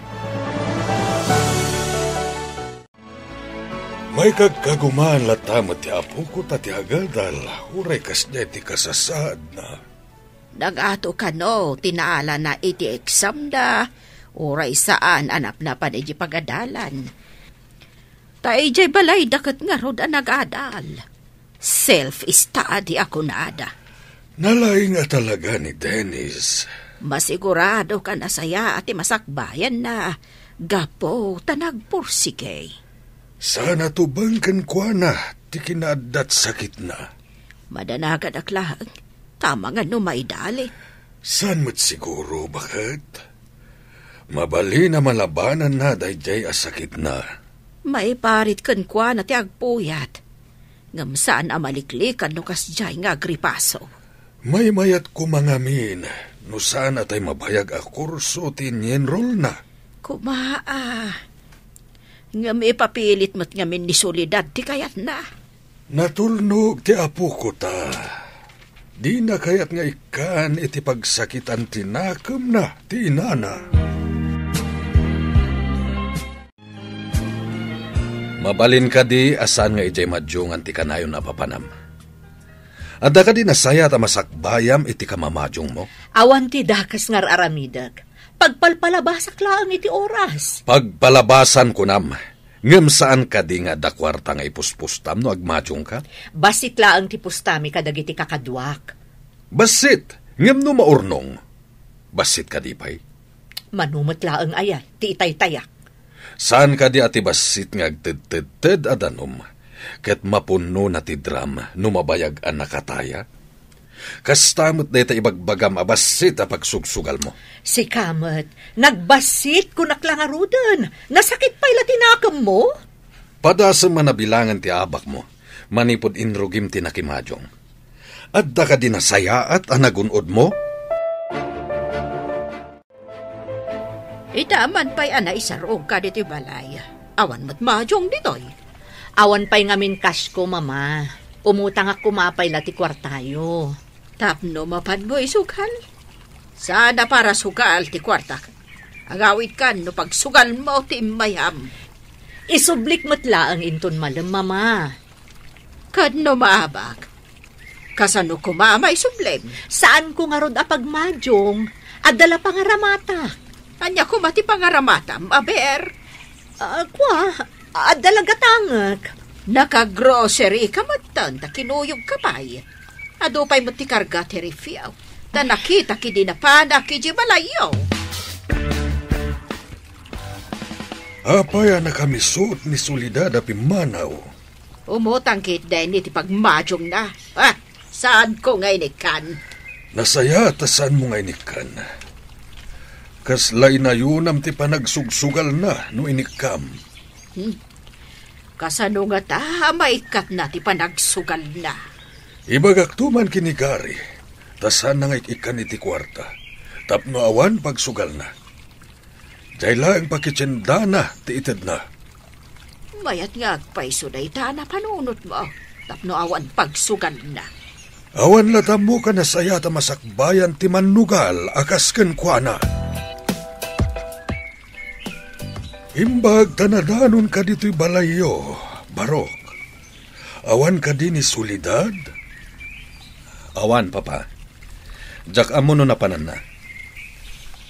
Maikagkagumaan latta met ti apoko ta ti agadal, uray kasdiay ti kasasaadna. Nagato kano ti naalana iti examda, uray saan a napnapan iti pagadalan. Ta idiay balayda ket ngarud a nagadal. Self-study a kunada. Nalaing a talaga ni Dennis. Masigurado ka nasayaat ti masakbayanna, gapu ta nagpursige. Saan a tubeng kenkuana ti kinaaddat sakitna. Madanaganak laeng, ta amangan no maidali. Saan met siguro, baket? Mabalin a malabananna daydiay a sakitna. Maiparit kenkuana ti agpuyat, ngem saan a maliklikan no kasdiay nga agripaso. Maymayat koma ngamin no saan a tay mabayag a kurso ti inyenrolna. Koma a, ngem ipapilit met ngamin ni Soledad ti kayatna. Natulnog ti apoko ta. Dina kayat nga ikkan iti pagsakitan ti nakemna ti inana. Mabalin kadi a saan nga idiay madiongan ti kanayon a papanam? Adda kadi nasayaat a masakbayam iti kamamadiongmo? Awan ti dakes nga ar-aramidek. Pagpalpalabasak laeng iti oras. Pagpalabasan, kunam. Ngem saan kadi nga adda kuarta nga ipuspustam no agmadiongka? Bassit laeng ti pustami kadagiti kakaduak. Bassit, ngem no maurnong, bassit kadi pay? Mano met laeng aya ti itaytayak? Saan kadi a ti bassit nga agtedtedted a danum, ket mapunnona ti dram no mabayag a nakataya? Kasta met dayta ibagbagam a bassit a pagsugsugalmo. Sika met, nagbassit, kunak la ngaruden. Nasakit pay la ti nakemmo? Padasem a nabilangen ti abakmo, manipud inrugim ti nakimadiong. Adda kadi nasayaat a nagun-odmo? Ita man pay a naisarog ka ditoy balay. Awan met madiong ditoy. Awan pay ngamin kashko, Mama. Umutangak koma pay la ti kuartayo. Tapno mapanmo isugal? Saan a para sugal ti kuartak. Agawidkan no pagsugalmo ti immayam. Isublik met laeng inton malem, Mama. Ket no maabak, kasano koma a maisublim? Saanko ngarud a pagmadiong. Adda la pangaramatak. Ania koma ti pangaramatam, aber? Ah, kua, adda la gatangek. Naka-grocery ka metten ta kinuyog ka pay. Adu pay met ti karga ti refiaw. Ta nakitak idi napanak idiay balayyo. Apay a nakamisut ni Soledad a pimmanaw? Umutang ket Denny ti pagmadiongna. Ah, saanko nga inikkan. Nasayaat a saanmo nga inikkan. Kasla inayonam ti panagsugsugalna no inikkam. Hmm. Kasano ngata a maikkatna ti panagsugalna? Ibagakto man ken ni Gary, ta saanna nga ik-ikkan iti kuarta, tapno awan pagsugalna. Diay laeng pakitiendana ti itedna. Mayat nga agpayso dayta a napanunotmo, tapno awan pagsugalna. Awan latta ammo a nasayaat a masakbayan ti mannugal a kas kenkuana. Imbag ta nadanonka ditoy balayyo, Barok. Awan kadi ni Soledad? Awan, Papa. Diak ammo no napananna.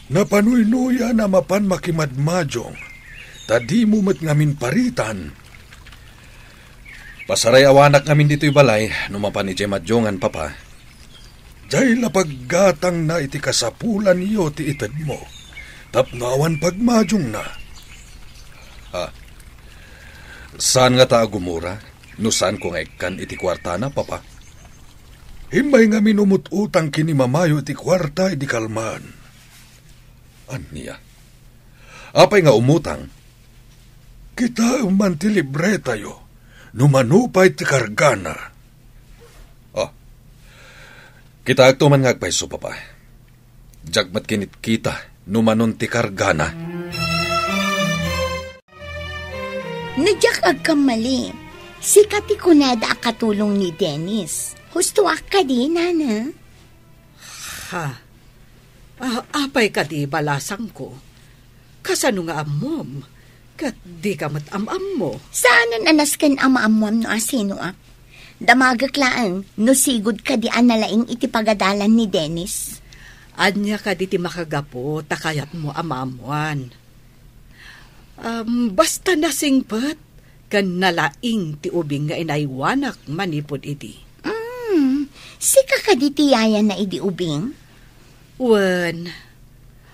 Napanuynoyan a mapan makimadmadiong, ta dimo met ngamin paritan. Pasarayawanak ngamin ditoy balay no mapan idiay madiongan, Papa. Diay la paggatangna iti kasapulanyo ti itedmo, tapno awan pagmadiongna. Ah, saan ngata a gumura no saanko nga ikkan iti kuartana, Papa? Immay ngamin umut-utang ken ni mamayo iti kuarta idi kalman. Ania? Apay nga umutang? Kitaem man ti libretayo no mano pay ti kargana. Oh, kitaekto man nga agpayso, Papa. Diak met kinitkita no manon ti kargana. No diak agkammali, sika ti kunada a katulong ni Dennis. Hustoak kadi, Nana? Ha? Ah, apay kadi, balasangko? Kasano nga ammom? Ket dika met am-ammo? Saanen a nasken a maammoam no asinoak. Damagek laeng no sigud kadi a nalaing iti pagadalan ni Dennis. Ania kadi ti makagapu ta kayatmo a maammoan? Am, basta nasingpet ken nalaing ti ubing nga inaywanak manipud idi. Mm, sika kadi ti yayana idi ubing? Wen,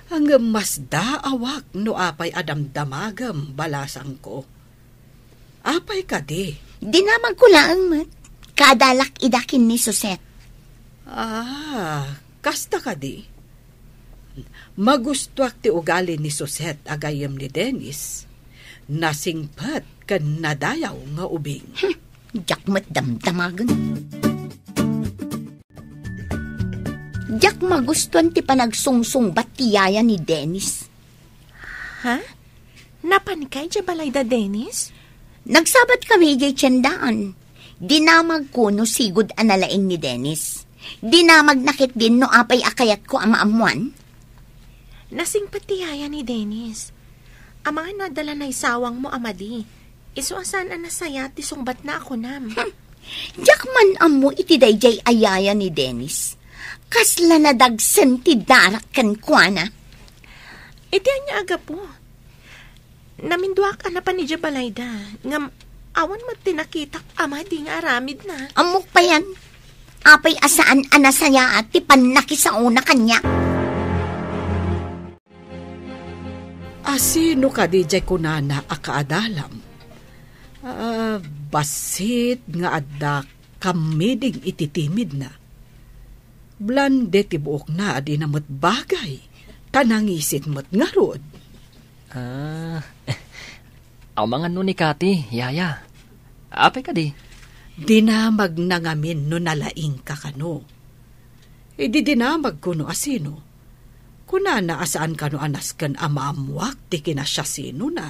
ngem masdaawak no apay a damdamagem, balasangko. Apay kadi? Dinamagko laeng met. Kaadalak ida ken ni Suset. Ah, kasta kadi? Magustoak ti ugali ni Suset a gayyem ni Dennis. Nasingpet ken nadayaw nga ubing. Hmm, diak met damdamagen. Diak magustuan ti panagsungsungbat ti yaya ni Dennis. Ha? Napanka idiay balayda, Dennis? Nagsabat kami idiay tiendaan. Dinamagko no sigud a nalaing ni Dennis. Dinamagna ketdin no apay a kayatko a maammoan. Nasingpet ti yaya ni Dennis. Amangan no adda la naisawangmo a madi. Isu a saan a nasayaat ti sungbatna a kunam. Hmm. Diak man ammo iti daydiay a yaya ni Dennis. Kasla nadagsen ti darak kenkuana. Iti ania a gapu? Naminduak a napan idiay balayda, ngem awan met ti nakitak a madi nga aramidna. Ammok payen, apay a saan a nasayaat ti pannakisaona kaniak? Asino kadi diay kunana a kaadalam? Ah, bassit nga adda kammiding iti timidna. Blonde ti buokna a dina met bagay, ta nangisit met ngarud. Ah, amangan no ni Kati, yaya. Apay kadi? Dinamagna ngamin no nalaingka kano. Idi dinamagko no asino, kunana a saan kano a nasken a maammoak ti kinasiasinona.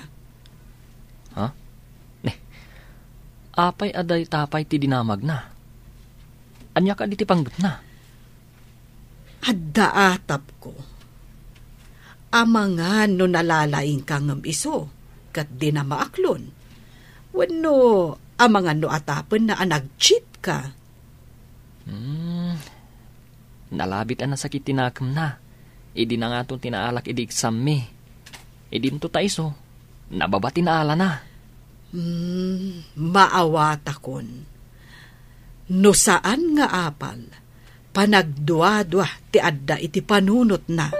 Ha? Ne, apay a dayta pay ti dinamagna? Ania kadi ti panggepna? Adda atapko. Amangan no nalalaingka ngem isu, ket dina maaklon. Wenno amangan no atapenna a nag-cheat ka. Hmm. Nalabit a nasakit ti nakemna. Idi nangaton ti naalak idi exam-mi. Idinto ta isu, nababa ti naalana. Hmm, maawatakon. No saan nga apal, panagduadua ti adda iti panunotna.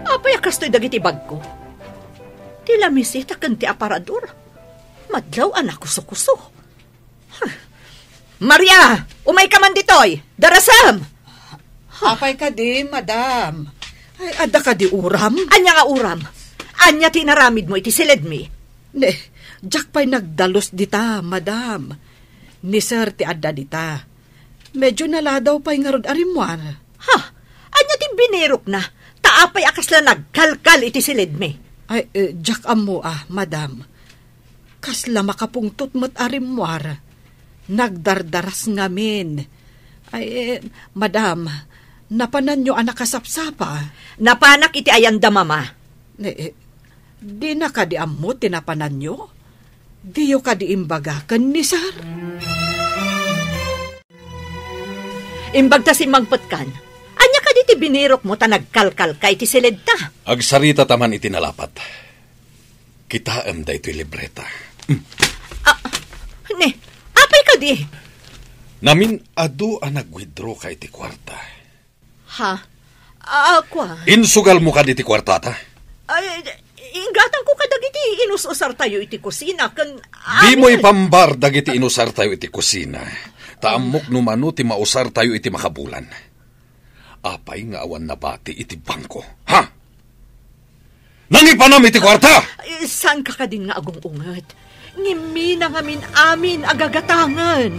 Apay a kastoy dagiti bagko? Ti lamisita ken ti aparador. Madlaw a nakusokuso. Huh. Maria, umayka man ditoy! Darasem! Apay kadi, madam? Ay, adda kadi uram? Ania nga uram? Ania ti inaramidmo iti siledmi? Ne, diak pay nagdalus dita, madam. Ni Sir ti adda dita. Medyo naladaw pay ngarud a rimmuar. Ha? Ania ti binirokna? Ta apay a kasla nagkalkal iti silidmi? Ay, eh, diak ammo, ah, madam. Kasla makapungtot met a rimmuar. Nagdardaras ngamin. Ay, eh, madam, napananyo a nakasapsapa? Napanak iti ayanda, Mama. Eh, eh, dina kadi ammo ti napananyo? Diyo kadi imbaga ken ni Sir? Imbag ta simmangpetkan. Ania kadi ti binirokmo ta nagkalkalka iti silidta? Agsarita ta man iti nalapat. Kitaem daytoy libreta. Mm. Ah, ne, apay kadi? Namin-adu a nag-withdraw ka iti kuarta. Ha? Ah, kua? Insugalmo kadi ti kuartata? Ay, inggatangko kadagiti inus-usartayo iti kusina ken... Dimo amin. Ipambar dagiti inusartayo iti kusina. Ta ammok no mano ti mausartayo iti makabulan. Apay nga awan nabati iti bangko? Ha? Nangipanam iti kuarta! Eh, saan ka kadin nga agung-unget? Ngimmi na ngamin amin a gagatangen.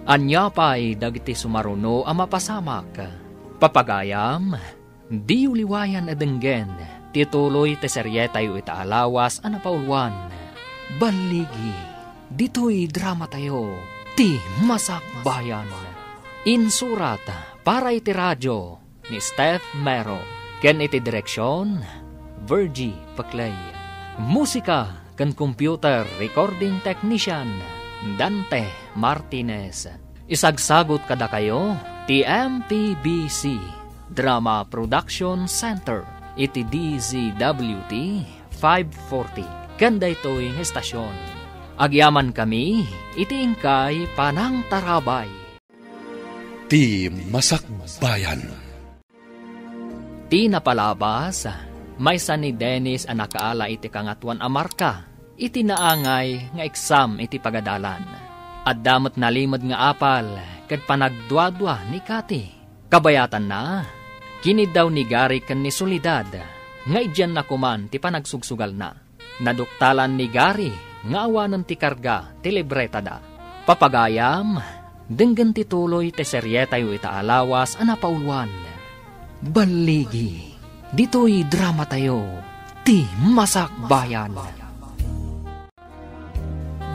Ania pay dagiti sumaruno a mapasamak? Papagayam, diyo liwayan a denggen ti tuloy ti serietayo ita a lawas a napauluan, Balligi. Ditoy dramatayo, ti Masakbayan. Insurat para iti radio ni Steph Mero, ken iti direksion, Virgie Peclay. Musika ken computer recording technician, Dante Martinez. Isagsagut kadakayo ti M P B C Drama Production Center iti D Z W T five forty, ken daytoy nga estasion. Agyamankami iti inkay panangtarabay. Ti Masakbayan. Ti napalabas, maysa ni Dennis a nakaala iti Kangatoan a Marka iti naangay nga eksam iti pagadalan. Adda met nalimed nga apal ket panagduadua ni Cathy. Kabayatanna, kiniddaw ni Gary ken ni Soledad nga idianna koman ti panagsugsugalna. Naduktalan ni Gary nga awanen ti karga ti libretada. Papagayam, denggen ti tuloy ti serietayo ita a lawas a napauluan, Balligi. Ditoy dramatayo, ti Masakbayan.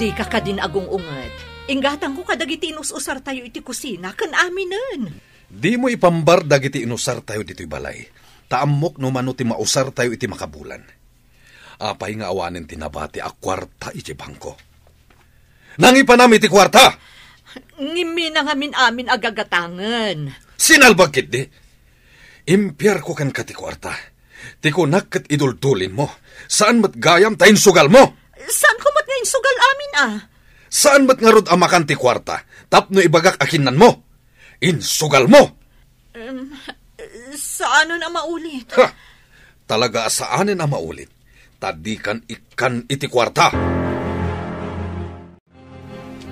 Dika kadin agung-unget. Inggatangko kadagiti inus-usartayo iti kusina ken aminen. Dimo ipambar dagiti inusartayo ditoy balay, ta ammok no mano ti mausartayo iti makabulan. Apay nga awanen ti nabati a kuarta iti bangko? Nangipanam iti kuarta! Ngimmi na ngamin amin a gagatangen. Sinalbag ketdi? Impiarko kenka ti kuarta. Ti kunak ket iduldulinmo. Saan met gayam ta insugalmo. Saanko met nga insugal amin a? Saan met ngarud a makan ti kuarta tapno ibagak a kinnanmo? Insugalmo! Em, saanen a maulit. Ha! Talaga a saanen a maulit, ta dikan ikkan iti kuarta.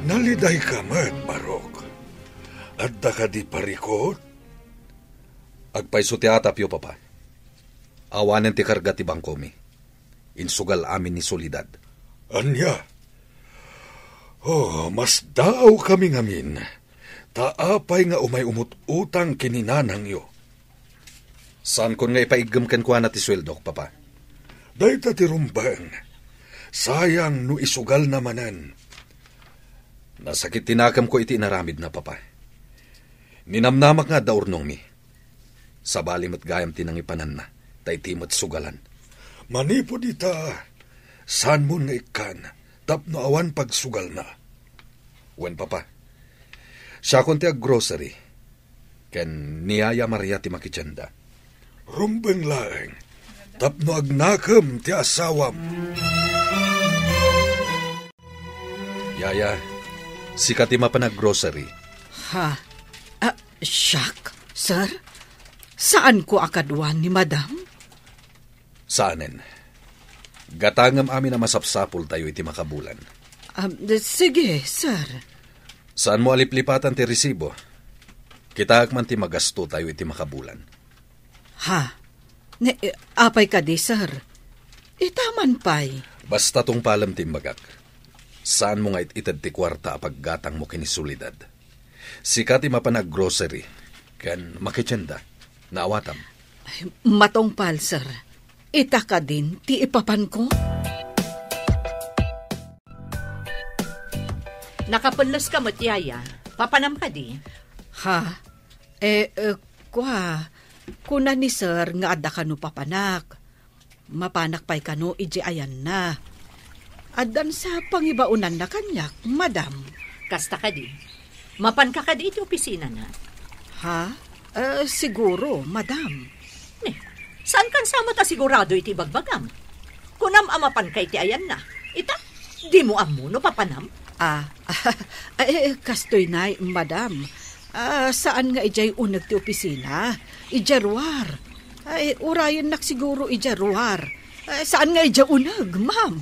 Nalidayka met, Barok. Adda kadi parikut? Agpayso ti atapyo, Papa. Awanen ti karga ti bangkomi. Insugal amin ni Soledad. Ania? Oh, masdaawkami ngamin. Ta apay nga umay umut-utang ken ni nanangyo? Saankon nga ipaiggem kenkuana ti sueldok, Papa. Dayta ti rumbeng. Sayang no isugalna manen. Nasakit ti nakemko iti inaramidna, Papa. Ninamnamak nga adda urnongmi. Sabali met gayam ti nangipananna, ta iti met sugalan. Manipud ita, saanmon nga ikkan tapno awan pagsugalna. Wen, Papa, siakon ti aggrocery, ken ni Yaya Maria ti makitienda. Rumbeng laeng, tapno agnakem ti asawam. Yaya, sika ti mapan aggrocery. Ha? Ah, siak, sir? Saanko a kaduan ni madam? Saanen. Gatangem amin a masapsapultayo iti makabulan. Ah, sige, sir. Saanmo a liplipatan ti resibo. Kitaek man ti magastotayo iti makabulan. Ha? Ne, eh, apay kadi, sir? Ita man pay. Basta tungpalem ti imbagak. Saanmo nga it-ited ti kuarta a paggatangmo ken ni Soledad. Sika ti mapan ag-grocery ken makitienda. Naawatam. Ay, matungpal, sir. Ita kadin ti ipapanko? Nakapelles ka met, Yaya. Papanam kadi? Ha? Eh, eh, kua, kuna ni sir nga adda kano papanak. Mapanak pay kano idiay ayanna. Addan sa pangibaonanna kaniak, madam. Kasta kadi. Mapanka kadi iti opisinana? Ha? Eh, siguro, madam. Ne, saan kan sa met a sigurado iti ibagbagam? Kunam a mapanka iti ayanna. Ita, dimo ammo no papanam? Ah, eh, kastoy nay, madam. Ah, saan nga idiay uneg ti opisina? Idiay ruar. Ay, urayennak siguro idiay ruar. Eh, saan nga idiay uneg, ma'am?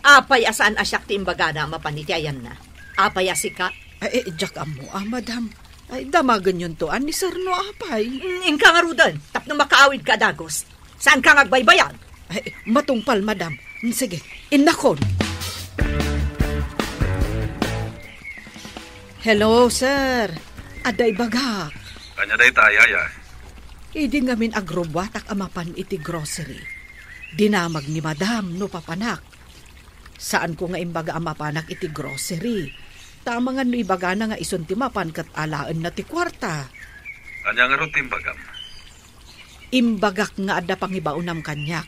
Apay a saan a siak ti imbagana a mapan iti ayanna? Apay a sika? Ay, eh, diak ammo, ah, madam. Ay, damagenyonto, ah, ni sir no apay. Mm, inka ngaruden, tapno makaawidka a dagus. Saanka nga agbaybayag? Ay, matungpal, madam. Mm, sige, innakon. Hello, sir. Adda ibagak. Ania dayta, Yaya? Idi ngamin agrubbuatak a mapan iti grocery, dinamag ni madam no papanak. Saanko nga imbaga a mapanak iti grocery. Ta amangan no ibagana nga isun ti mapan ket alaenna ti kuarta. Ania ngarud ti imbagam? Imbagak nga adda pangibaonam kaniak.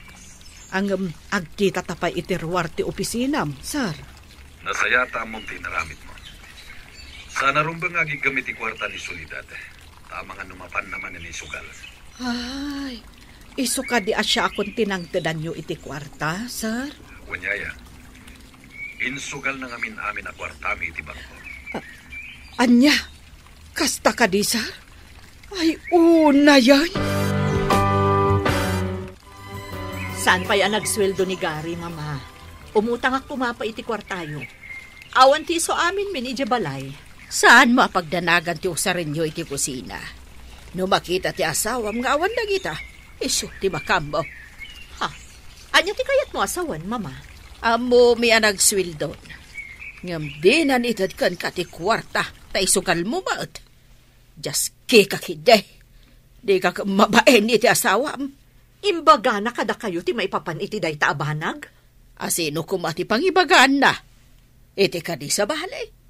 Ngem agkitata pay iti ruar ti opisinam, sir. Nasayaat ta ammom ti inaramidmo. Saan a rumbeng nga agiggem iti kuarta ni Soledad. Ta amangan no mapanna manen isugal. Ay, isu kadi a siakon ti nangtedanyo iti kuarta, sir? Wen, Yaya. Insugalna ngamin amin a kuartami iti bangko. Ah, ania? Kasta kadi, sir? Ay, unayen. Saan pay a nagsueldo ni Gary, Mama? Umutangak koma pay iti kuartayo. Awan ti isu aminmin idiay balay. Saanmo a pagdanagan ti usarenyo iti kusina? No makita ti asawam nga awan dagita, isu ti makaammo. Ha? Ania ti kayatmo a sawen, Mama? Ammomi a nagsueldon. Ngem dinan ited kenka ti kuarta, ta isugalmo met. Diaskika ketdi. Dika ket mabain iti asawam. Imbagana kadakayo ti maipapan iti dayta a banag? A sino koma ti pangibagaanna? Iti kadi sabali?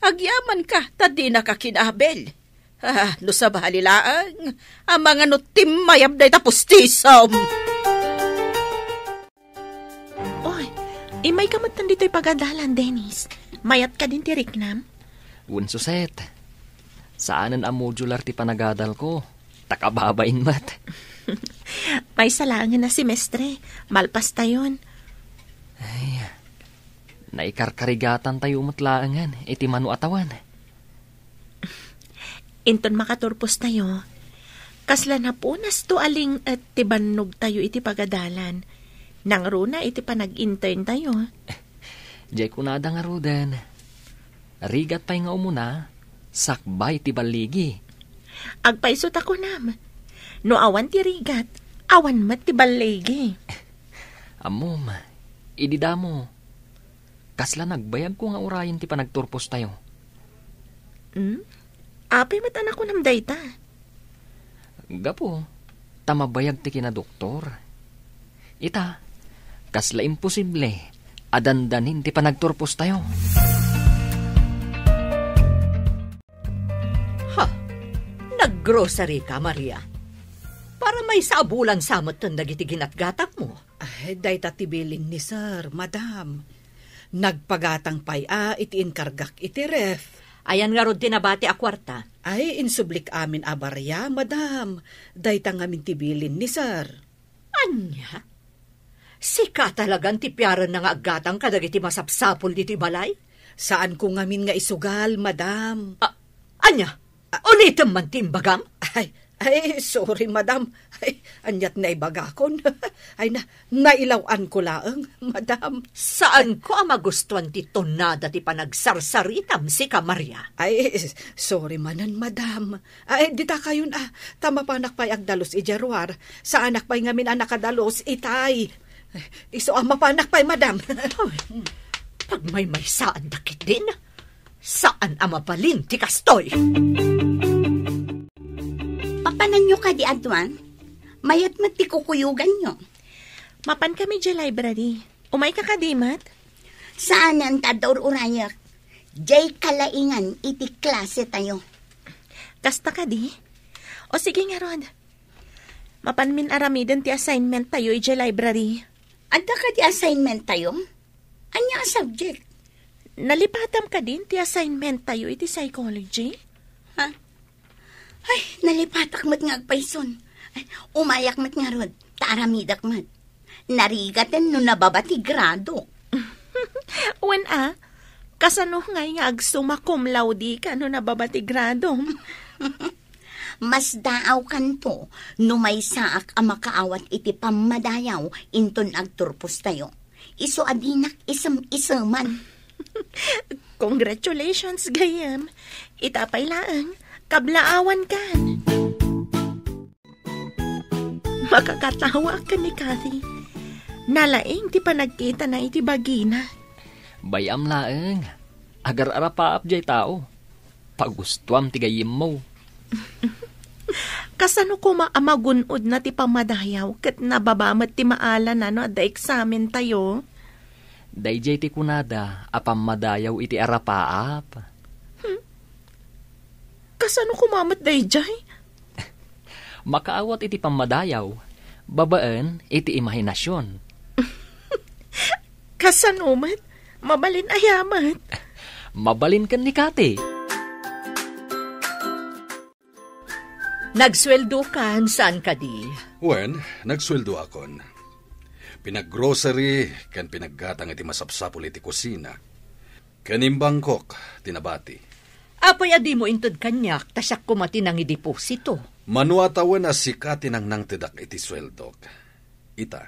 Agyamanka ta dinaka kinabil. Ah, no sabali laeng, amangan no timmayab dayta pustisom. Oy, immayka metten ditoy pagadalan, Dennis. Mayat kadin ti riknam? Wen, Suset. Saanen a modular ti panagadalko. Ta kababain met. Maysa laengen a semestre. Malpastayon. Ay, naikarkarigatantayo met laengen iti mano a tawen. Inton makaturpostayo, kasla napunasto a ling-et ti bannogtayo iti pagadalan. Nangruna iti panag-interntayo. Diay kunada ngaruden. Rigat pay nga umuna, sakbay ti balligi. Agpayso ta kunam. No awan ti rigat, awan met ti balligi. Ammom, idi damo. Kasla nagbayagko nga urayen ti panagturpostayo. Hmm? Apay met a nakunam dayta? Gapu ta mabayag ti kinadoktor. Ita, kasla imposible a dandanin ti panagturpostayo. Ha? Naggrocery ka, Maria? Para maysa a bulan sa metten dagiti ginatgatangmo. Ay, dayta ti bilin ni sir, madam. Nagpagatang pay a iti inkargak iti ref. Ayan ngarud ti nabati a kuarta? Ay, insublik amin a baria, madam. Dayta ngamin ti bilin ni sir. Ania? Sika talagan ti piarenna nga aggatang kadagiti masapsapul ditoy balay? Saanko ngamin nga isugal, madam. A-, ania? Ulitem man ti imbagam? Ay, Ay, sorry, madam. Ay, aniat naibagakon. Ay, na, nailaw-anko laeng, madam. Saanko a magustuan ti tonada ti panagsarsaritam, sika, Maria. Ay, sorry manen, madam. Ay, dita kayon, ah, ta mapanak pay agdalus idiay ruar. Saanak pay ngamin a nakadalus itay. Isu a mapanak pay, madam. Ay, pagmaymaysaanda ketdin. Saan a mabalin ti kastoy. Papananyo kadi, aduan? Mayat met ti kukuyoganyo. Mapan kami idiay library. Umayka kadi met? Saanen ta adda ur-urayek. Diay kalaingan iti klase tayo. Kasta kadi? O sige ngarud. Mapanmin aramiden ti assignment tayo idiay library. Adda kadi assignment tayo? Ania a subject? Nalipatam kadin ti assignment tayo iti psychology? Ha? Ay, nalipatak met nga agpayson. Ay, umayak met ngarud, ta aramidek met. Narigaten no nababa ti grado. Wen a, kasano ngay nga agsumma cum laude ka no nababa ti gradom? Masdaawkanto no maysaak a makaawat iti pammadayaw inton agturpostayo. Isu a dinak isem-iseman. Congratulations, gayyem. Ita pay laeng, kablaawankan. Makakatawaak ken ni Cathy. Nalaing ti panagkitana iti bagina. Bay-am laeng. Agar-arapaap jay tao. Pagustuam ti gayyemmo. Kasano koma a magun-odna ti pammadayaw ket nababa met ti maalana no adda eksamentayo? Daydiay ti kunada a pammadayaw iti arapaap. Hmm. Kasano koma met daydiay? Makaawat iti pammadayaw babaen iti imahinasion. Kasano met? Mabalin aya met? Mabalin ken ni Cathy. Nagsueldokan, saan kadi? Wen, nagsueldoakon. Pinaggrocery ken pinaggatang iti masapsapul iti kusina. Ken imbangkok ti nabati. Apay a dimo inted kaniak, ta siak koma ti nangideposito? Mano a tawen a sika ti nangnangtedak iti sueldok. Ita,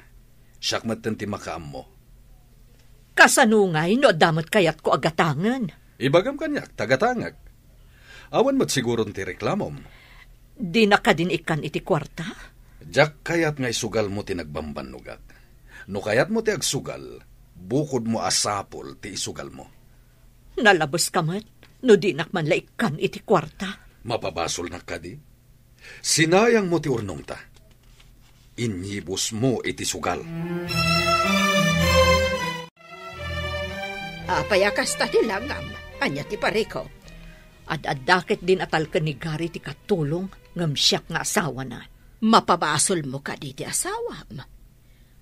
siak metten ti makaammo. Kasano ngay no adda met kayatko a gatangen? Ibagam kaniak, ta gatangek. Awan met siguron ti reklamom. Dinak kadin ikkan iti kuarta? Diak kayat nga isugalmo ti nagbambannogak. No kayatmo ti agsugal, bukodmo a sapul ti isugalmo. Nalabeska met no dinak man la ikkan iti kuarta. Mapabasolnak kadi? Sinayangmo ti urnongta. Inyibusmo iti sugal. Apay a kasta ti langam? Ania ti parikop? Ad-adda ketdin a talken ni Gary ti katulong ngem siak nga asawana. Mapabasolmo kadi ti asawam?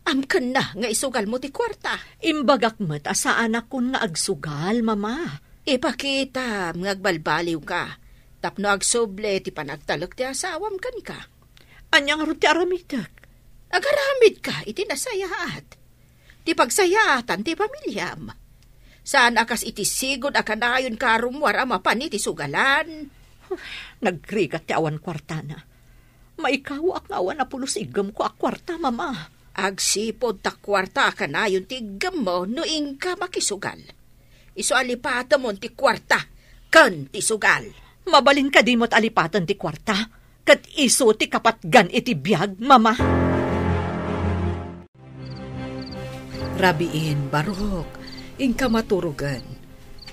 Amkenna nga isugalmo ti kuarta. Imbagak met a saanakon nga agsugal, Mama. Ipakitam nga agbalbaliwka tapno agsubli ti panagtalek ti asawam kenka. Ania ngarud ti aramidek? Agaramidka iti nasayaat. Ti pagsayaatan ti pamiliam. Saan a kas iti sigud a kanayonka a rummuar a mapan iti sugalan. Nagrigat ti awan kuartana. Maikawaak nga awan a pulos iggemko a kuarta, Mama. Agsipud ta kuarta a kanayon ti iggemmo no inka makisugal. Isu a lipatemon ti kuarta ken ti sugal. Mabalin kadi met a lipaten ti kuarta, ket isu ti kapatgan iti biag, Mama? Rabiin, barok, inka maturogen.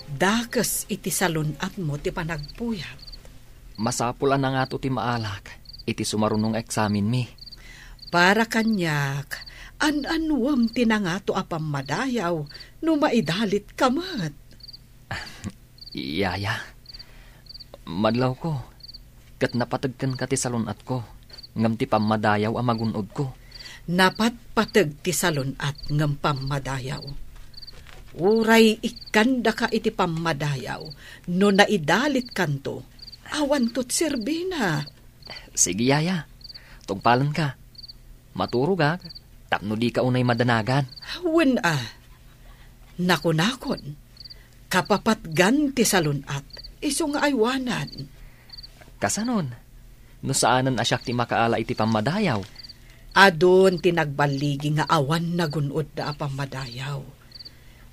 Dakes iti salun-atmo ti panagpuyat. Masapul a nangato ti maalak iti sumaruno nga eksamenmi. Para kaniak, an-annuem ti nangato a pammadayaw no maidalitka met. Yaya, madlawko, ket napateg kenka ti salun-atko, ngem ti pammadayaw a magun-odko. Napatpateg ti salun-at ngem pammadayaw. Uray ikkandaka iti pammadayaw no naidalitkanto, awanto ti serbina. Sige, yaya. Tungpalenka. Maturogak tapno dika unay madanagan. Wen a. Nakunakon, kapapatgan ti salun-at, isu nga aywanan. Kasanon? no saanen a siak ti makaala iti pammadayaw. Adun ti nagballigi nga awan nagun-odda a pammadayaw.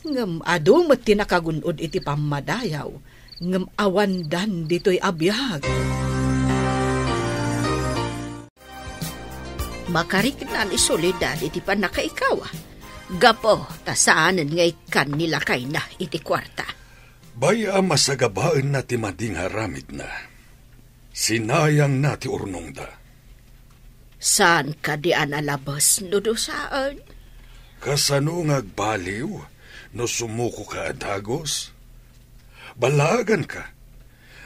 Ngem adu met ti nakagun-od iti pammadayaw, ngem awandan ditoy a biag. Makarikna ni Soledad iti pannakaikaw, gapu ta saanen nga ikkan ni lakayna iti kuarta. Bay-am a sagabaenna ti madi nga aramidna. Sinayangna ti urnongda. Saan kadi a nalabes no dusaen? Kasano nga agbaliw no sumukoka a dagus? Ballaaganka.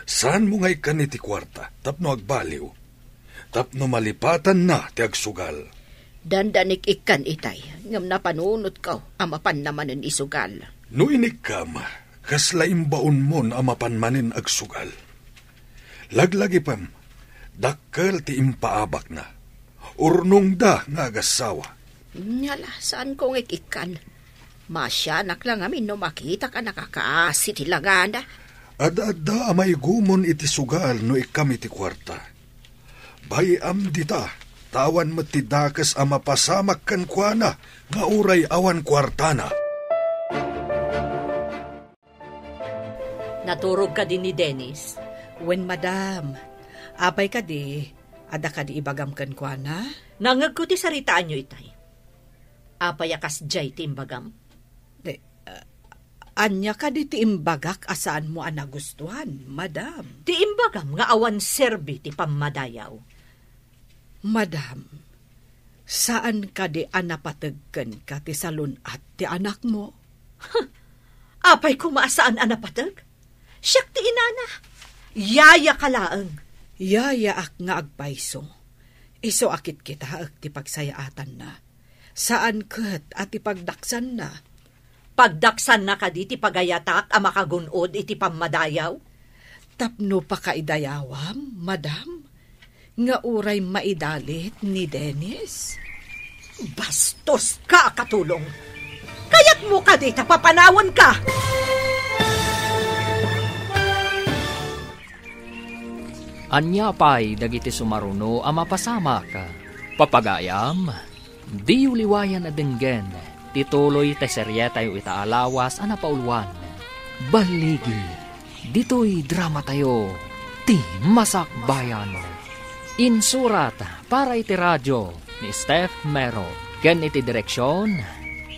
Saanmo nga ikkan iti kuarta tapno agbaliw, tapno malipatanna ti agsugal. Dandanik ikkan itay, ngem napanunotko a mapanna manen isugal. No inikkam, kasla imbaonmon a mapan manen agsugal. Laglagipem, dakkel ti impaabakna. Urnongda nga agassawa. Nyala, saanko nga ikkan. Masianak la ngamin no makitak a nakakaasi ti langana. Adda-adda a maigumon iti sugal no ikkam iti kuarta. Bay-am dita, ta awan met ti dakes a mapasamak kenkuana nga uray awan kuartana. Naturog kadi ni Dennis? Wen, madam. Apay kadi, adda kadi ibagam kenkuana? Nangngegko ti saritaanyo itay. Apay a kasdiay ti imbagam? Eh, ah, ania kadi ti imbagak a saanmo a nagustuan, madam? Ti imbagam nga awan serbi ti pammadayaw. Madam, saan kadi a napateg kenka ti salun-at ti anakmo? Apay koma a saan a napateg? Siak ti inana. Yayaka laeng. Yayaak nga agpayso. Isu a kitkitaek ti pagsayaatanna. Saan ket a ti pagdaksanna. Pagdaksanna kadi ti pagayatak a makagun-od iti pammadayaw? Tapno pakaidayawam, madam, nga uray maidalit ni Dennis. Bastoska a katulong! Kayatmo kadi ta papanawenka? Ania pay dagiti sumaruno a mapasamak? Papagayam, diyo liwayan a denggen ti tuloy ti serietayo ita a lawas a napauluan. Balligi, ditoy dramatayo, Ti Masakbayan. Insurat para iti radio ni Steph Mero ken iti direksion,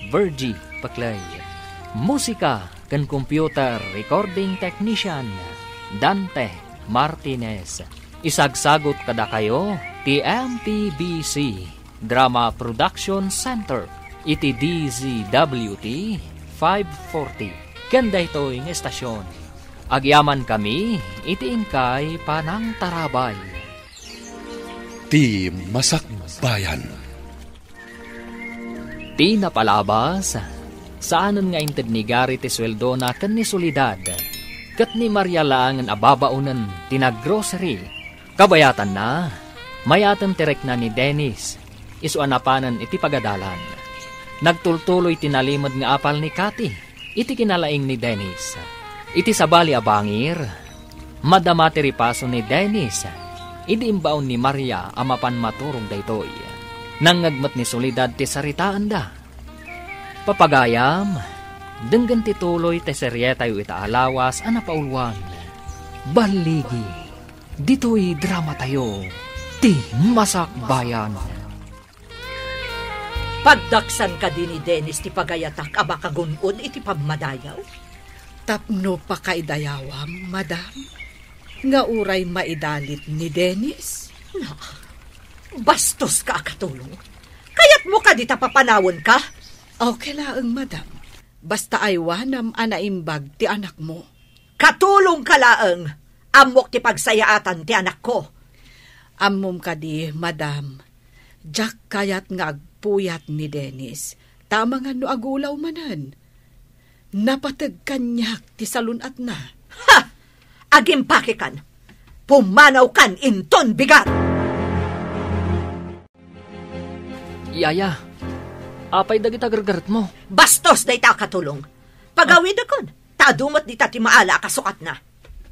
Virgie Paclay. Musika ken computer recording technician, Dante Martinez. Isagsagut kadakayo ti M P B C Drama Production Center iti D Z W T five forty ken daytoy nga estasion. Agyamankami iti inkay panangtarabay. Ti Masakbayan. Ti napalabas, saanen nga inted ni Gary ti sueldona ken ni Soledad, ket ni Maria laengen a babaonen ti naggrocery. Kabayatanna, mayaten ti rikna ni Dennis, isu a napanen iti pagadalan. Nagtultuloy ti nalimed nga apal ni Cathy iti kinalaing ni Dennis. Iti sabali a bangir, madama ti ripaso ni Dennis idi imbaon ni Maria a mapan maturog daytoy. Nangngeg met ni Soledad ti saritaanda. Papagayam, denggen ti tuloy ti serietayo ita a lawas a napauluan. Balligi, ditoy dramatayo, Ti Masakbayan. Pagdaksan kadi ni Dennis ti pagayatak a makagun-od iti pammadayaw? Tapno pakaidayawam, madam, nga uray maidalit ni Dennis? Na, bastoska a katulong. Kayatmo kadi ta papanawenka? Okay laeng, madam. Basta aywanam a naimbag ti anakmo. Katulongka laeng. Ammok ti pagsayaatan ti anakko. Ammom kadi, madam, diak kayat nga agpuyat ni Dennis, ta amangan no agulaw manen. Napateg kaniak ti salun-atna. Ha! Agimpakekan! Pumanawkan inton bigat! Yaya, apay dagita gargaretmo? Bastos dayta a katulong. Pagawidekon, ta adu met dita ti maala a kasukatna.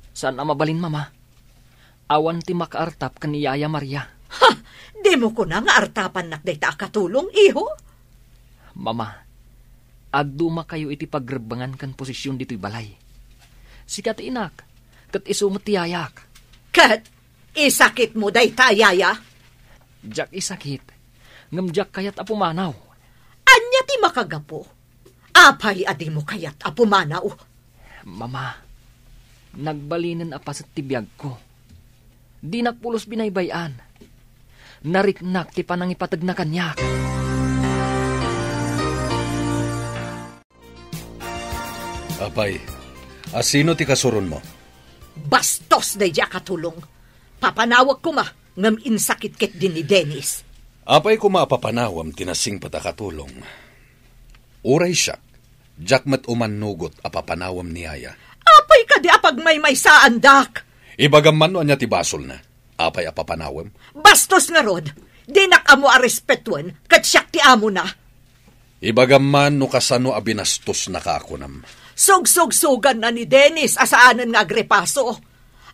Saan a mabalin, Mama. Awan ti makaartap ken ni Yaya Maria. Ha! Dimo kuna nga artapannak dayta a katulong, iho? Mama, addumakayo iti pagrebbengan ken posesion ditoy balay. Sika ti inak, ket isu met ti yayak. Ket isakitmo dayta a yaya? Diak isakit, ngem diak kayat a pumanaw. Ania ti makagapu? Apay a dimo kayat a pumanaw? Mama, nagbalinen a paset ti biagko. Dinak pulos binaybay-an. Nariknak ti panangipategna kaniak. Apay, asino ti kasuronmo? Bastos daydi a katulong. Papanawek koma, ngem insakit ketdi ni Dennis. Apay koma a papanawem ti nasingpet a katulong? Uray siak, diak met umannugot a papanawem ni Yaya. Apay kadi a pagmaymaysaandak? Ibagam man no ania ti basolna. Apay a papanawem? Bastos ngarud! Dinak ammo a respetuen, ket siak ti amona. Ibagam man no kasano a binastosnaka a kunam. Sugsugsuganna ni Dennis a saanen nga agrepaso.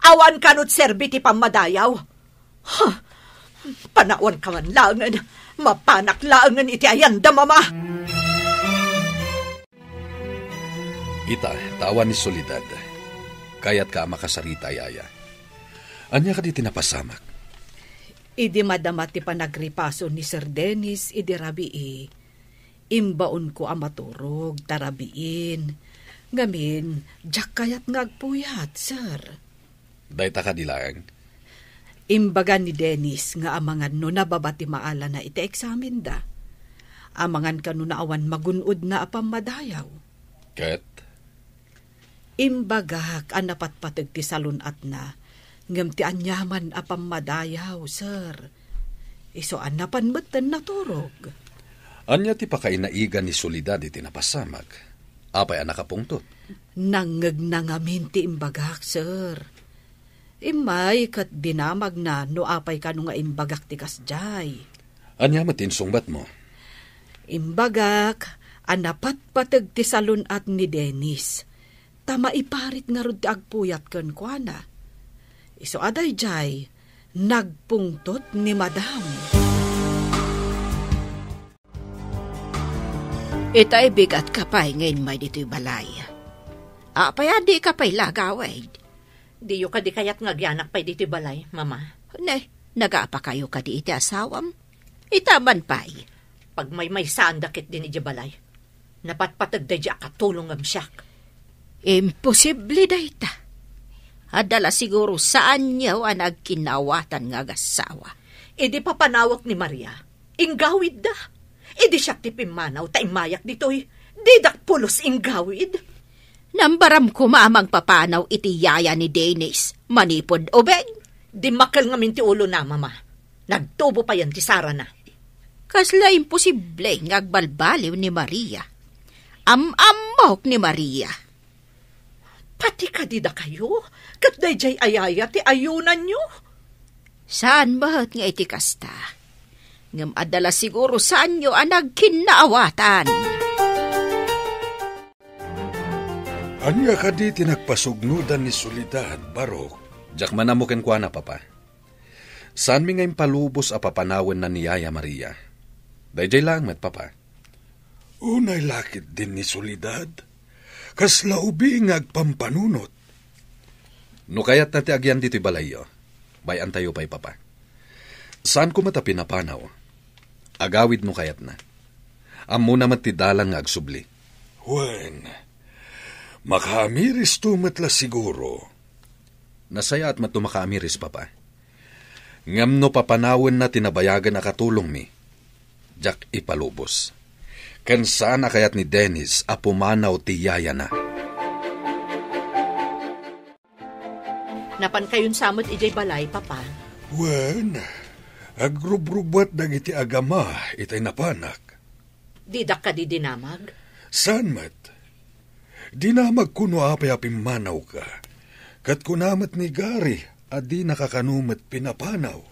Awan kano ti serbi ti pammadayaw. Huh! Panawanka man laengen. Mapanak laengen iti ayanda, Mama. Ita, ta awan ni Soledad. Kayatka a makasarita, Yaya. Ania kadi ti napasamak? Idi madama ti panagripaso ni Sir Dennis idi rabii, imbaonko a maturog ta rabiin. Ngamin, diak kayat nga agpuyat, sir. Dayta kadi laeng? Imbaga ni Dennis nga amangan no nababa ti maalana iti eksamenda. Amangan kano no awan magun-odna a pammadayaw. Ket? Imbagak a napatpateg ti salun-atna, ngem ti aniaman a pammadayaw, sir. Isu a napan metten naturog. Ania ti pakainaigan ni Soledad iti napasamak? Apay a nakapungtot? Nangngegna ngamin ti imbagak, sir. Immay ket dinamagna no apay kano nga imbagak ti kasdiay. Ania met ti insungbatmo? Imbagak a napatpateg ti salun-at ni Dennis, ta maiparit ngarud ti agpuyat kenkuana. Isu a daydiay, nagpungtot ni Madam. Itay bigatka pay nga immay ditoy balay. Apay a dika pay la agawid? Diyo kadi kayat nga agyanak pay ditoy balay, Mama? Ne, nagapakayo kadi iti asawam? Ita man pay. Pagmaymaysaanda ketdin idiay balay. Napatpateg daydiay a katulong ngem siak. Imposible dayta. Adda la siguro saanyo a nagkinnaawatan nga agassawa. Idi papanawek ni Maria, inggawidda. Idi siak ti pimmanaw ta immayak ditoy, didak pulos inggawid. Nambaram koma a mangpapanaw iti yaya ni Dennis manipud ubing. Dimmakkel ngamin ti ulona, Mama. Nagtubo payen ti sarana. Kasla imposible nga agbalbaliw ni Maria. Am-ammok ni Maria. Pati kadi dakayo, ket daydiay a yaya ti ayunanyo? Saan met nga iti kasta. Ngem adda la siguro saanyo a nagkinnaawatan. Ania kadi ti nagpasugnodan ni Soledad, Barok? Diak man ammo kenkuana, Papa. Saanmi nga impalubos a papanawenna ni Yaya Maria. Daydiay laeng met, Papa. Unay la ketdin ni Soledad. Kasla ubing nga agpampanunot. No kayatna ti agyan ditoy balayyo, bay-antayo pay, Papa. Saanko met a pinapanaw. Agawid no kayatna. Ammona met ti dalan nga agsubli. Wen, makaamiristo met la siguro. Nasayaat met no makaamiris, Papa. Ngem no papanawenna ti nabayagen a katulongmi, diak ipalubos. Ken saan a kayat ni Dennis a pumanaw ti yayana. Napankayon sa met idiay balay, Papa? Wen, agrubrubuat dagiti agama itay napanak. Didak kadi dinamag? Saan met. Dinamagko no apay a pimmanawka. Ket kuna met ni Gary a dinaka kano met pinapanaw.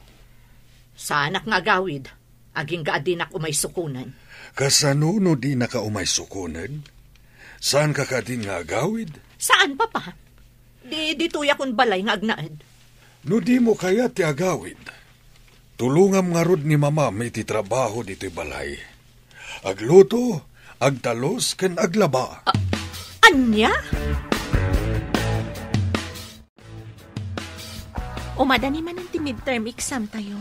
Saanak nga agawid, agingga a dinak umay sukonen. Kasano no dinaka umay sukonen? Saanka kadin nga agawid? Saan, Papa. Di, ditoyak un balay nga agnaed. No dimo kayat ti agawid, tulongam ngarud ni Mamam iti trabaho ditoy balay. Agluto, agtalus, ken aglaba. A-, ania? Umadani manen ti midterm exam tayo.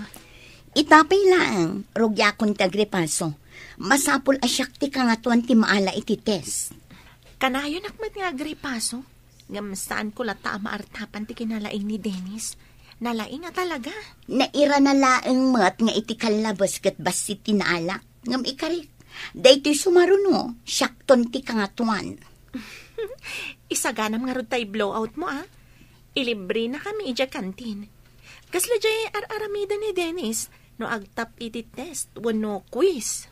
Ita pay laeng, rugiakon ti agripaso. Masapul a siak ti kangatoan ti maala iti test. Kanayonak met nga agripaso, ngem saanko latta a maartapan ti kinalaing ni Dennis. Nalaing a talaga. Nairana laeng met nga iti kallabes ket bassit ti naalak. Ngem ikarik, daytoy sumaruno, siakton ti kangatoan. Isaganam ngarud tay blowout mo, a? Ilibrenakami idiay kantin. Kasla diay ar-aramiden ni Dennis no agtap iti test wenno quiz.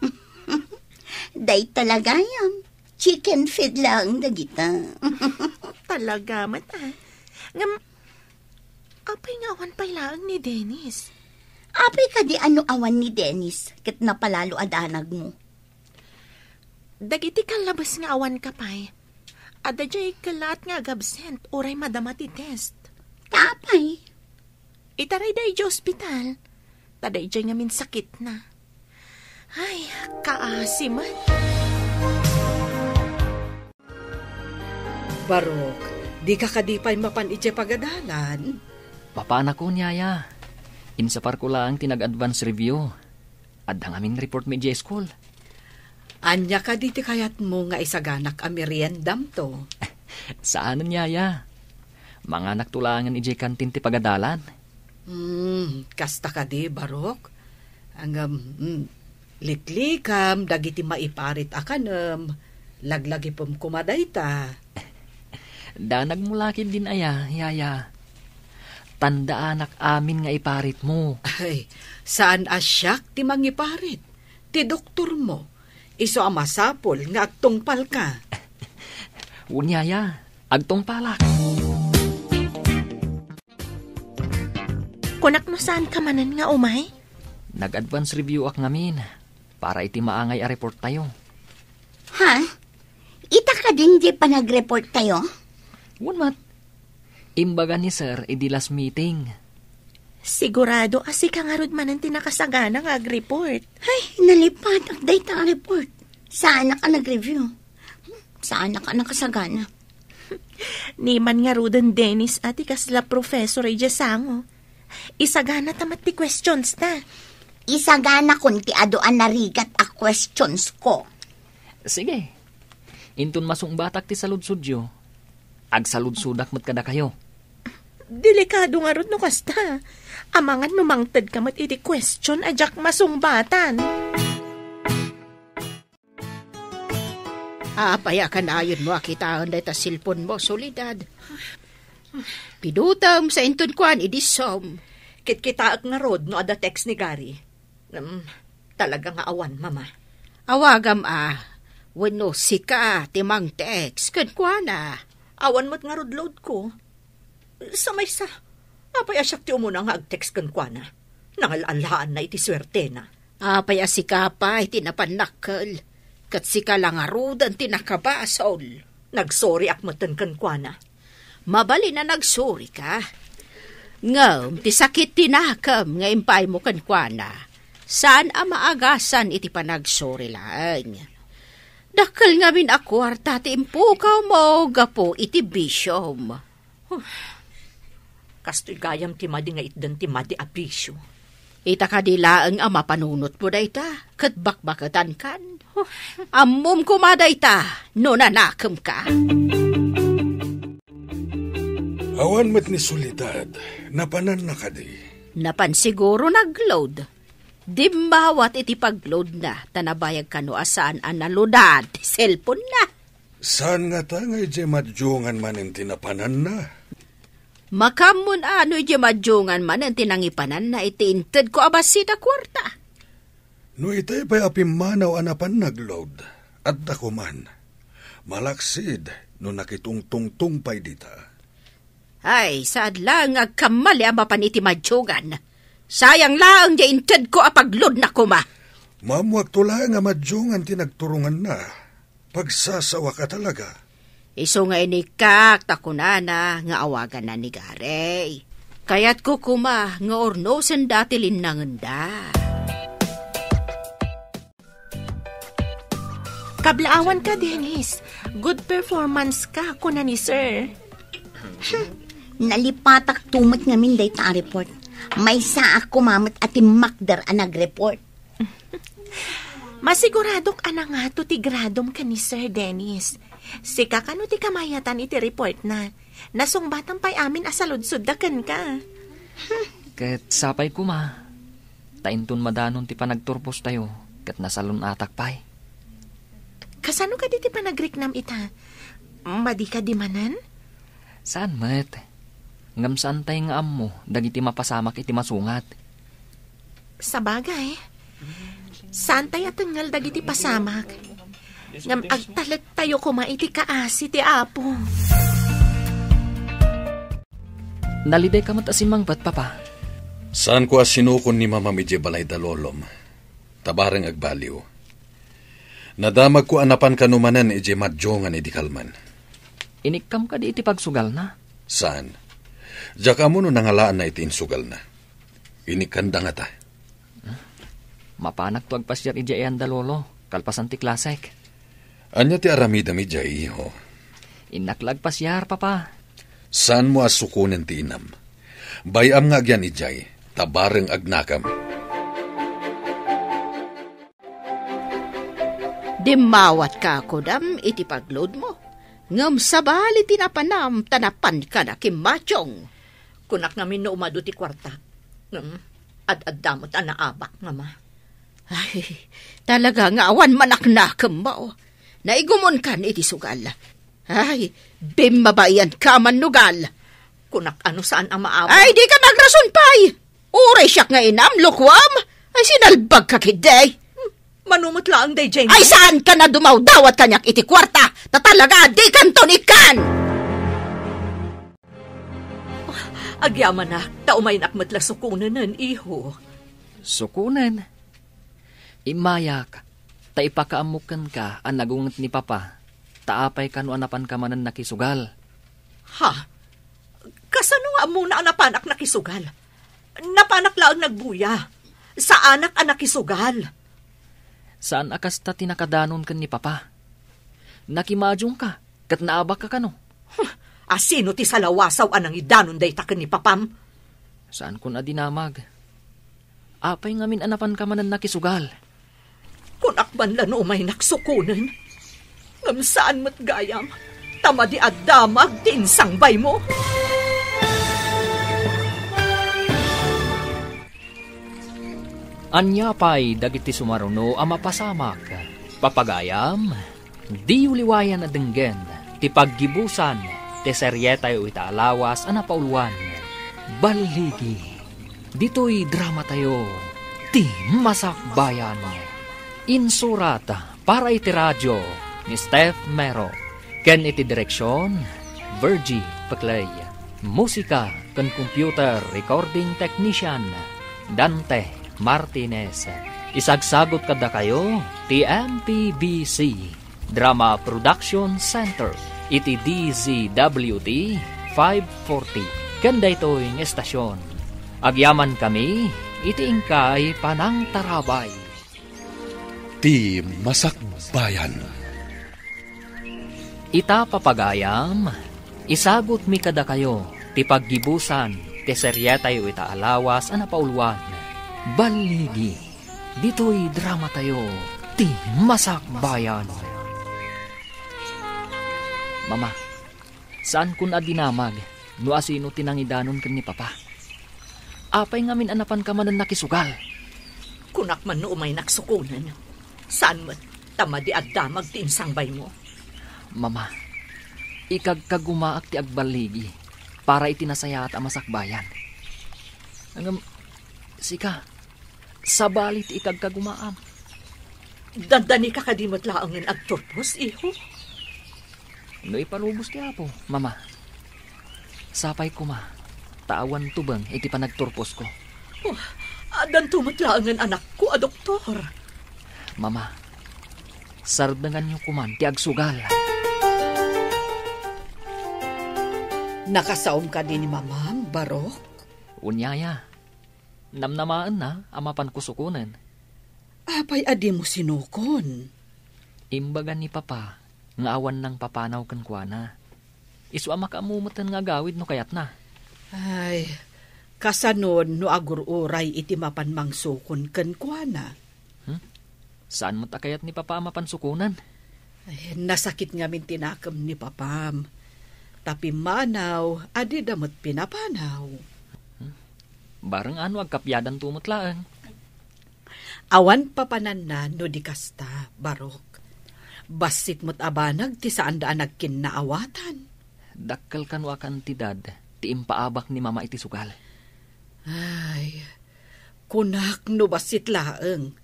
Dayta la gayam. Chicken feed laeng dagita. Talaga met, a. Ngem, apay nga awan pay laeng ni Dennis? Apay kadi a no awan ni Dennis ket napalalo a danagmo? Dagiti kallabes nga awan ka pay, adda diay kellaat nga agabsent uray madama ti test. Ta apay? Itarayda idiay ospital, ta daydiay ngamin sakitna. Ay, kaasi met. Barok, dika kadi pay mapan idiay pagadalan? Mapanakon, yaya. Insaparko laeng ti nag-advance review. Adda ngamin report mi idiay school. Ania kadi ti kayatmo nga isaganak a meriendamto? Saanen, yaya. Manganakto laengen idiay kantin ti pagadalan. Hmm, kasta kadi, Barok? Ngem, hmm, liklikam dagiti maiparit a kanem. Laglagipem koma dayta. Danagmo la ketdin aya, yaya. Tandaanak amin nga iparitmo. Ay, saan a siak ti mangiparit. Ti doktormo. Isu a masapul nga agtungpalka. Wen, yaya, agtungpalak. Kunak no saanka manen nga umay? Nag-advance review ak ngamin para iti maangay a report tayo. Ha? Ita kadin diay panagreport tayo? Wen met. Imbaga ni Sir idi last meeting. Sigurado a sika ngarud manen ti nakasagana nga agreport. Ay, nalipatak dayta a report. Saanak a nagreview. Saanak a nakasagana. Ni man ngaruden Dennis a ti kasla professor idiay sango. Isagana ta met ti questions ta. Isaganakon ti adu a narigat a questions ko. Sige. Inton masungbatak ti saludsodyo, agsaludsodak met kadakayo. Delikado ngarud no kasta. Amangan no mangted ka met iti question a diak masungbatan. Apay a kanayonmo a kitaen dayta cellphone mo, Soledad? Pidutem sa inton kuan idi Zoom. Kitkitaek ngarud no adda text ni Gary. Ngem, talaga nga awan, Mama. Awagam a, wenno sika ti mangtext kenkuana. Awan met ngarud load ko. Sa maysa, apay a siak ti umuna nga agtext kenkuana? Nangal-allaanna iti suertena. Apay a sika pay ti napannakkel, ket sika la ngaruden ti nakabasol. Nagsoriak metten kenkuana. Mabalin a nagsorika. Ngem ti sakit ti nakem nga impaaymo kenkuana, saan a maagasan iti panagsori laeng. Dakkel ngamin a kuarta ti impukawmo gapu iti bisiom. Huh. Kastoy gayam ti madi nga itdan ti madi a bisio. Ita kadi laeng a mapanunotmo dayta, ket bakbaketankan. Huh. Ammom koma dayta no nanakemka. Awan met ni Soledad, napananna kadi? Napan siguro nag-load. Dimmawat iti pag-load na, ta nabayag kano a saan a nalodad ti cellphone na. Saan ngata nga idiay madiongan manen ti napananna? Makaammoan a no idiay madiongan manen ti nangipananna iti intedko a bassit a kuarta. No itay pay a pimmanaw a napan nag-load, adda koman. Malaksid no nakitungtungtong pay dita. Ay, saad laeng nga agkammali a mapan iti madiongan. Sayang laeng diay intedko a pag-load na koma. Maammoakto laeng a madiongan ti nagturonganna. Pagsasawak a talaga. Isu nga inikkak ta kunana nga awaganna ni Gary. Kayatko koma nga urnosenda ti linnangenda. Kablaawanka, Dennis. Good performance ka, kuna ni Sir. Nalipatak to met ngamin dayta a report. Maysaak koma met a timmakder a nag-report. Masiguradok a nangato ti gradom ken ni Sir Dennis. Sika kano ti kamayatan iti report na. Nasungbatam pay amin a saludsodda kenka. Ket sapay koma, ta inton madanon ti panagturpostayo, ket nasalun-atak pay. Kasano kadi ti panagriknam ita? Madi kadi manen? Saan met. Ngem saantay nga ammo dagiti mapasamak iti masungat. Sabagay, saantay a tengngel dagiti pasamak. Ngem agtalektayo koma iti kaasi ti Apo. Nalidayka met a simmangpet, Papa. Saanko a sinukon ni Mamam idiay balay da Lolom. Ta bareng agbaliw. Nadamagko a napan kano manen idiay madiongan idi kalman. Inikkam kadi iti pagsugalna? Saan. Diak ammo no nangalaanna iti insugalna. Inikkanda ngata. Mapanakto agpasiar idiay ayan da Lolo, kalpasan ti klasek. Ania ti aramidem idiay, iho? Innak la agpasiar, Papa. Saanmo a sukonen ti inam. Bay-am nga agyan idiay, ta bareng agnakem. Dimmawatka, kudam, iti pagloadmo. Ngem sabali ti napanam, ta napanka na kimmationg. Kunak ngamin no umadu ti kuarta. Ngem, ad-adda met a naabak, Mama. Ay, talaga nga awan manaknakemmo. Naigumonkan iti sugal. Ay, bimmabaianka, mannugal. Kunak a no saan a maabak. Ay, dika nagrason pay! Uray siak nga inam, lukuam! Ay, sinalbagka ketdi! Hmm, mano met laeng daydiay. Ay, saanka a dumawdawat kaniak iti kuarta, ta talaga dikanton ikkan! Agyamanak, ta umaynak met la sukonenen, iho. Sukonen? Immayak, ta ipakaammok kenka a nagunget ni Papa, ta apay kano a napanka manen nakisugal. Ha? Kasano nga ammona a napanak nakisugal? Napanak laeng nagbuya. Saanak a nakisugal. Saan a kasta ti nakadanon ken ni Papa. Nakimadiongka, ket naabakka kano. Huh, asino ti salawasaw a nangidanon dayta ken ni Papam? Saankon a dinamag. Apay ngamin a napanka manen nakisugal? Kunak man la no umaynak sukonen. Ngem saan met gayam, ta madi a damag ti insangbaymo. Ania pay dagiti sumaruno a mapasamak? Papagayam, diyo liwayan a denggen ti paggibusan ti serietayo ita a lawas a napauluan, Balligi. Ditoy dramatayo, ti Masakbayan. Insurat para iti radio ni Steph Mero, ken iti direksion, Virgie Peclay. Musika ken computer recording technician, Dante Martinez. Isagsagut kadakayo ti M P B C Drama Production Center iti D Z W T five forty. Ken daytoy nga estasion, agyamankami iti inkay panangtarabay. Ti Masakbayan. Ita, papagayam, isagutmi kadakayo ti paggibusan ti serietayo ita a lawas a napauluan, Balligi. Ditoy dramatayo, ti Masakbayan. Mama, saankon a dinamag no asino ti nangidanon ken ni Papa. Apay ngamin a napanka manen nakisugal? Kunak man no umaynak sukonen. Saan met, ta madi a damag ti insangbaymo. Mama, ikagkagumaak ti agballigi para iti nasayaat a masakbayan. Ngem, sika, sabali ti ikagkagumaam. Dandanika kadi met laengen agturpos, iho? No ipalubos ti Apo, Mama. Sapay koma, ta awan tubeng iti panagturposko. Oh, addanto met laengen anakko a doktor. Mama, sardenganyo koman ti agsugal. Nakasaom kadi ni Mamam, Barok? Wen yaya, namnamaenna a mapanko sukonen. Apay a dimo sinukon? Imbaga ni Papa nga awan nangpapanaw kenkuana. Isu a makaammo metten nga agawid no kayatna. Ay, kasanon no agur-uray iti mapan mangsukon kenkuana? Hmm? Saan met a kayat ni Papa a mapansukonan? Ay, nasakit ngamin ti nakem ni Papam. Ta pimmanaw a dida met pinapanaw. Hmm? Bareng ano agkapiadanto met laeng. Awan papananna no di kasta, Barok. Bassit met a banag ti saanda a nagkinnaawatan. Dakkel kano a kantidad ti impaabak ni Mama iti sugal. Ay, kunak no bassit laeng.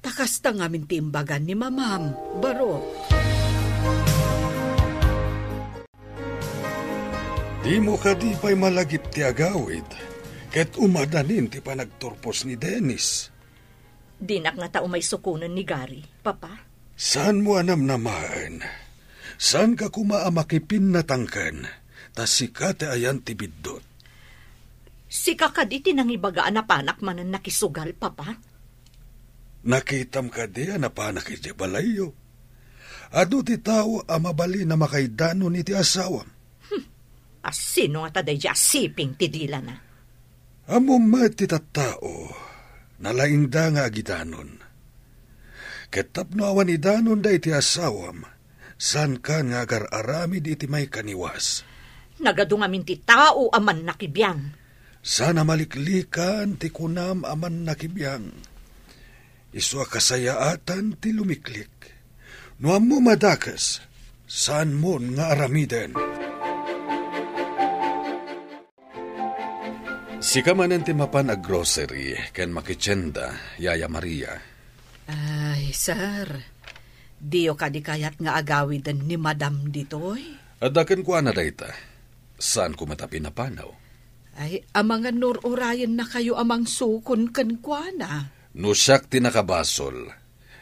Ta kasta ngamin ti imbaga ni Mamam, Barok. Dimo kadi pay malagip ti agawid, ket umadanin ti panagturpos ni Dennis. Dinak ngata umay sukonen ni Gary, Papa. Saanmo a namnamaen? Saanka koma a makipinnatangken, ta sika ti ayan ti biddut. Sika kadi ti nangibaga a napanak manen nakisugal, Papa? Nakitam kadi a napanak idiay balayyo? Adu ti tao a mabalin a makaidanon iti asawam? Hmm. Asino ngata daydiay a siping ti dilana? Ammom met ti tattao, nalaingda nga agidanon. Ket tapno awan idanonda iti asawam, saankan nga agar-aramid iti maikaniwas. Nagadu ngamin ti tao a mannakibiang. Saan a maliklikan ti kunam a mannakibiang. Isu a kasayaatan ti lumiklik. No ammom a dakes, saanmon nga aramiden. Sika manen ti mapan a grocery ken makitienda, Yaya Maria. Ay, sir, diyo kadi kayat nga agawiden ni Madam ditoy? Adda kenkuana dayta. Saanko met a pinapanaw. Ay, amangan no ur-urayennakayo a mangsukon kenkuana. No siak ti nakabasol,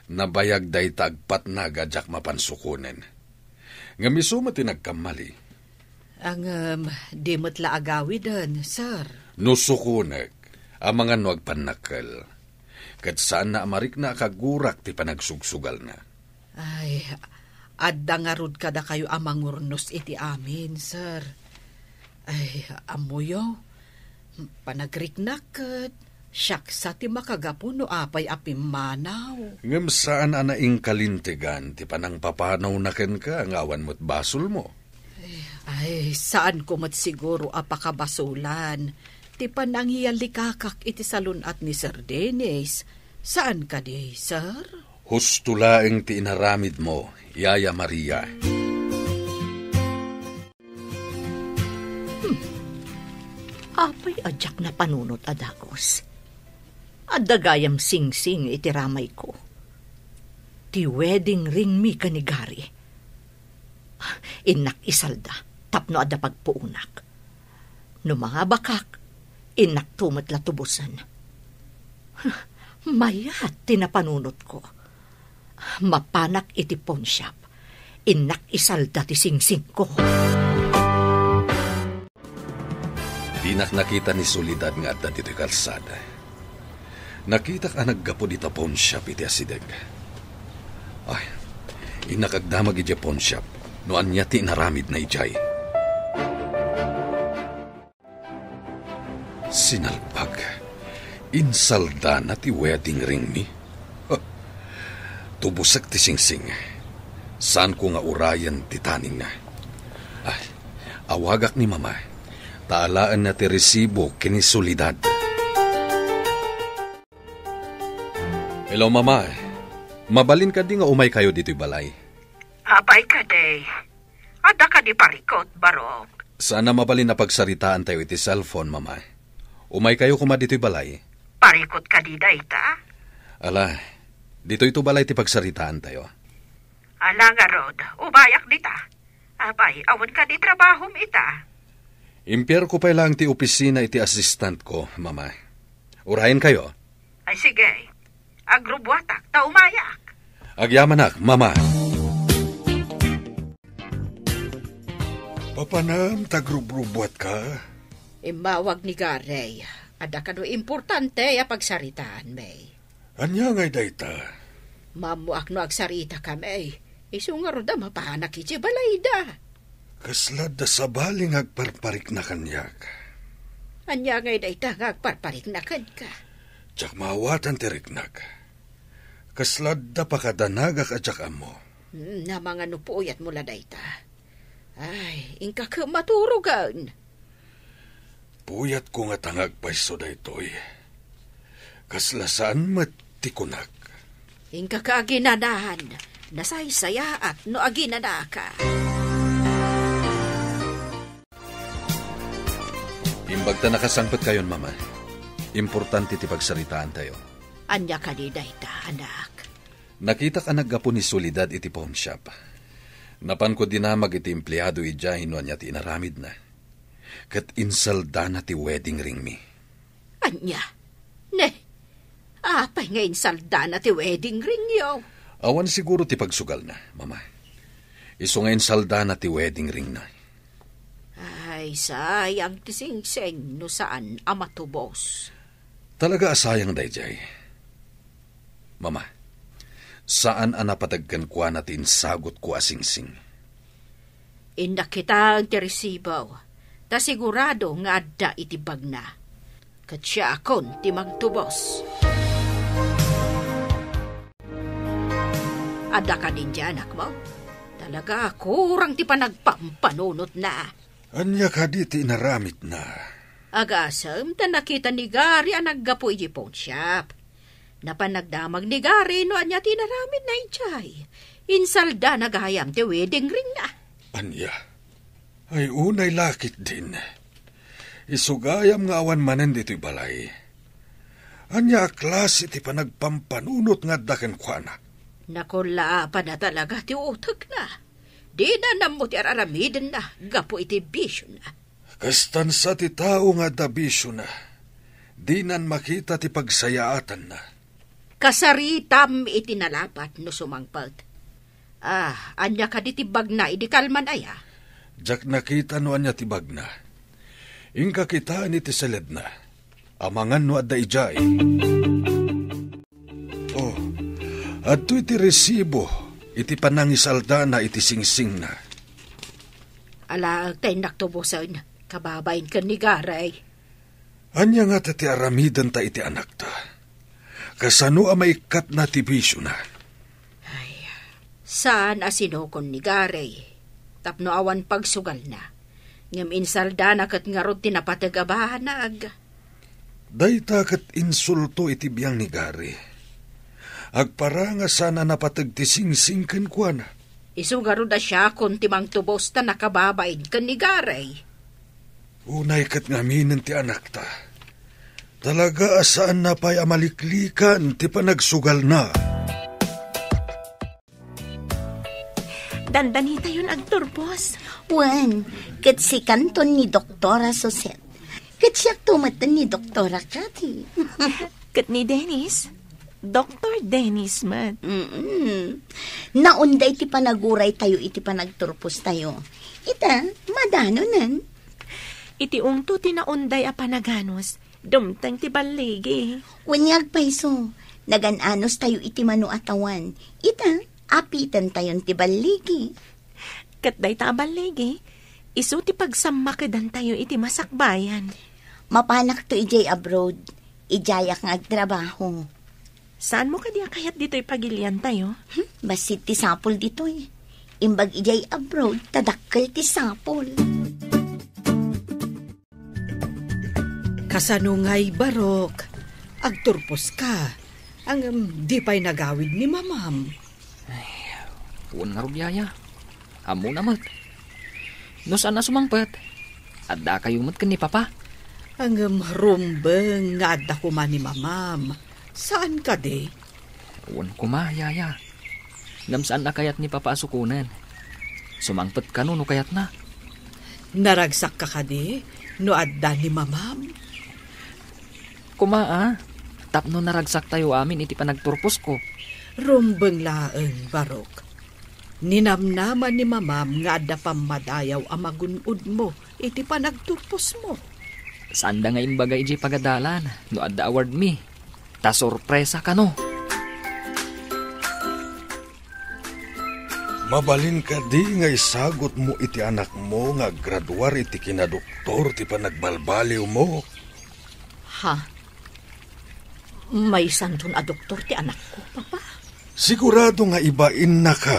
nabayag dayta agpatnag a diak mapan sukonen. Ngem isu met ti nagkammali. Ngem, di met la agawiden, sir. No sukonek, amangan no agpannakkel. Ket saanna a marikna a kagurak ti panagsugsugalna. Ay, adda ngarud kadakayo a mangurnos iti amin, sir. Ay, ammoyo, panagriknak ket siak sa ti makagapu no apay a pimmanaw. Ngem saan a naingkalintegan ti panangpapanawna kenka nga awan met basolmo. Ay, saanko met siguro a pakabasolan ti panangiyalikakak iti salun-at ni Sir Dennis. Saan kadi, sir? Husto laeng ti inaramidmo, Yaya Maria. Hmm. Apay a diak napanunot a dagus? Adda gayam singsing iti ramayko. Ti wedding ring mi ken ni Gary. Innak isalda tapno adda pagpuonak. No mangabakak, innakto met la tubosen. Mayat ti napanunotko. Mapanak iti pawnshop, innak isalda ti singsingko. Dinak nakita ni Soledad nga adda ditoy kalsada. Nakitak a naggapu dita pawnshop iti asideg. Ay, innak agdamag idiay pawnshop no ania ti inaramidna idiay. Sinalbag. Insaldana ti wedding ringmi. Tubosek ti singsing. Saanko nga urayen ti taningna. Ay, awagak ni Mama. Ta alaenna ti resibo ken ni Soledad. Hello, Mama. Mabalin kadi nga umaykayo ditoy balay? Apay kadi. Adda kadi parikut, Barok? Saan a mabalin a pagsaritaantayo iti cellphone, Mama. Umaykayo koma ditoy balay. Parikut kadi dayta? Ala, ditoyto balay ti pagsaritaantayo. Ala ngarud, umayak dita. Apay, awan kadi trabahom ita? Impierko pay laeng ti opisina iti assistantko, Mama. Urayenkayo? Ay, sige. Agrubbuatak ta umayak. Agyamanak, Mama. Papanam ta agrubrubuatka? Immawag ni Gary. Adda kano importante a pagsaritaan, May. Ania ngay dayta? Maammoak no agsaritakami. Isu ngarud a mapanak iti balayda. Kasla adda sabali nga agparparikna kaniak. Ania ngay dayta nga agparparikna kenka? Diak maawatan ti riknak. Kasla adda pakadanagak a diak ammo. Hmm, namangano puyatmo la dayta. Ay, inka ket maturogen. Puyatko nga ta nga agpayso daytoy. Kasla saan met ti kunak. Inka ka aginanahan, nasaysayaat no aginanaka. Imbag ta nakasangpetkayon, Mama. Importante ti pagsaritaantayo. Ania kadi dayta, anak? Nakitak a naggapu ni Soledad iti pawnshop. Napanko dinamag iti empleado idiay no ania ti inaramidna. Ket insaldana ti wedding ringmi. Ania? Ne, apay nga insaldana ti wedding ringyo? Awan siguro ti pagsugalna, Mama. Isu nga insaldana ti wedding ringna. Ay, sayang ti singsing no saan a matubos. Talaga a sayang daydiay. Mama, saan a napateg kenkuana ti insagutko a singsing. Innak kitaen ti resibo, ta sigurado nga adda iti bagna. Ket siakon ti mangtubos. Adda kadin ti anakmo? Talaga, kurang ti panagpampanunotna. Ania kadi ti inaramidna? Agasem ta nakita ni Gary a naggapu iti pawnshop. Napan nagdamag ni Gary no ania ti inaramidna idiay. Insaldana gayam ti wedding ringna. Ania? Ay, unay la ketdin. Isu gayam nga awan manen ditoy balay. Ania a klase ti panagpampanunot nga adda kenkuana? Nakullaapanna talaga ti utekna. Dina nammo ti ar-aramidenna gapu iti bisiona. Kastan sa ti tao nga adda bisiona. Dinan makita ti pagsayaatanna. Kasaritam iti nalapat no sumangpet. Ah, ania kadi ti bagna idi kalman aya? Diak nakita no ania ti bagna. Inka kitaen iti seledna. Amangan no adda idiay. Oh, adtoy ti resibo iti panangisaldana iti singsingna. Alaek ta innak tubosen, kababain ken ni Gary. Ania ngata ti aramidenta iti anakta? Kasano a maikkatna ti bisiona? Ay, saan a sinukon ni Gary tapno awan pagsugalna. Ngem insaldana ket ngarud ti napateg a banag. Dayta ket insulto iti biang ni Gary. Agparang a saan a napateg ti singsing kenkuana. Isu ngarud a siakon ti mangtubos ta nakababain ken ni Gary. Unay ket ngaminen ti anakta. Talaga a saanna pay a maliklikan ti panagsugalna. Dandanitayon agturpos. Wen, ket sikanton ni Doktora Suset. Ket siakto met ni Doktora Cathy. Ket ni Dennis? Doktor Dennis met. Mm-mm. Naunday ti panaguraytayo iti panagturpostayo. Ita, madanonen. Iti ungto ti naunday a panaganus, dumteng ti balligi. Wen nga agpayso, nagan-anustayo iti mano a tawan. Ita, apitentayon ti balligi. Ket dayta a balligi, isu ti pagsammakedantayo iti masakbayan. Mapanakto idiay abroad, idiayak nga agtrabaho. Saanmo kadi a kayat ditoy pagiliantayo? Hmm, bassit ti sapul ditoy. Imbag idiay abroad, ta dakkel ti sapul. Kasano ngay, Barok? Agturposka. Ngem, di pay nagawid ni Mamam. Ay, wen ngarud, Yaya. Ammona met. No saan a sumangpet, addakayo met ken ni Papa. Ngem rumbeng nga adda koma ni Mamam. Saan kadi? Wen koma, Yaya. Ngem saan a kayat ni Papa a sukonen. Sumangpet kano no kayatna. Naragsakka kadi no adda ni Mamam? Koma, a, tapno naragsaktayo amin iti panagturposko. Rumbeng laeng, Barok. Ninamnama ni Mamam nga adda pammadayaw a magun-odmo iti panagturposmo. Saanda nga imbaga idiay pagadalan no adda awardmi. Ta sorpresa kano. Mabalin kadi nga isagutmo iti anakmo nga aggraduar iti kinadoktor ti panagbalbaliwmo? Ha? Maysanton a doktor ti anakko, Papa? Sigurado nga ibainnaka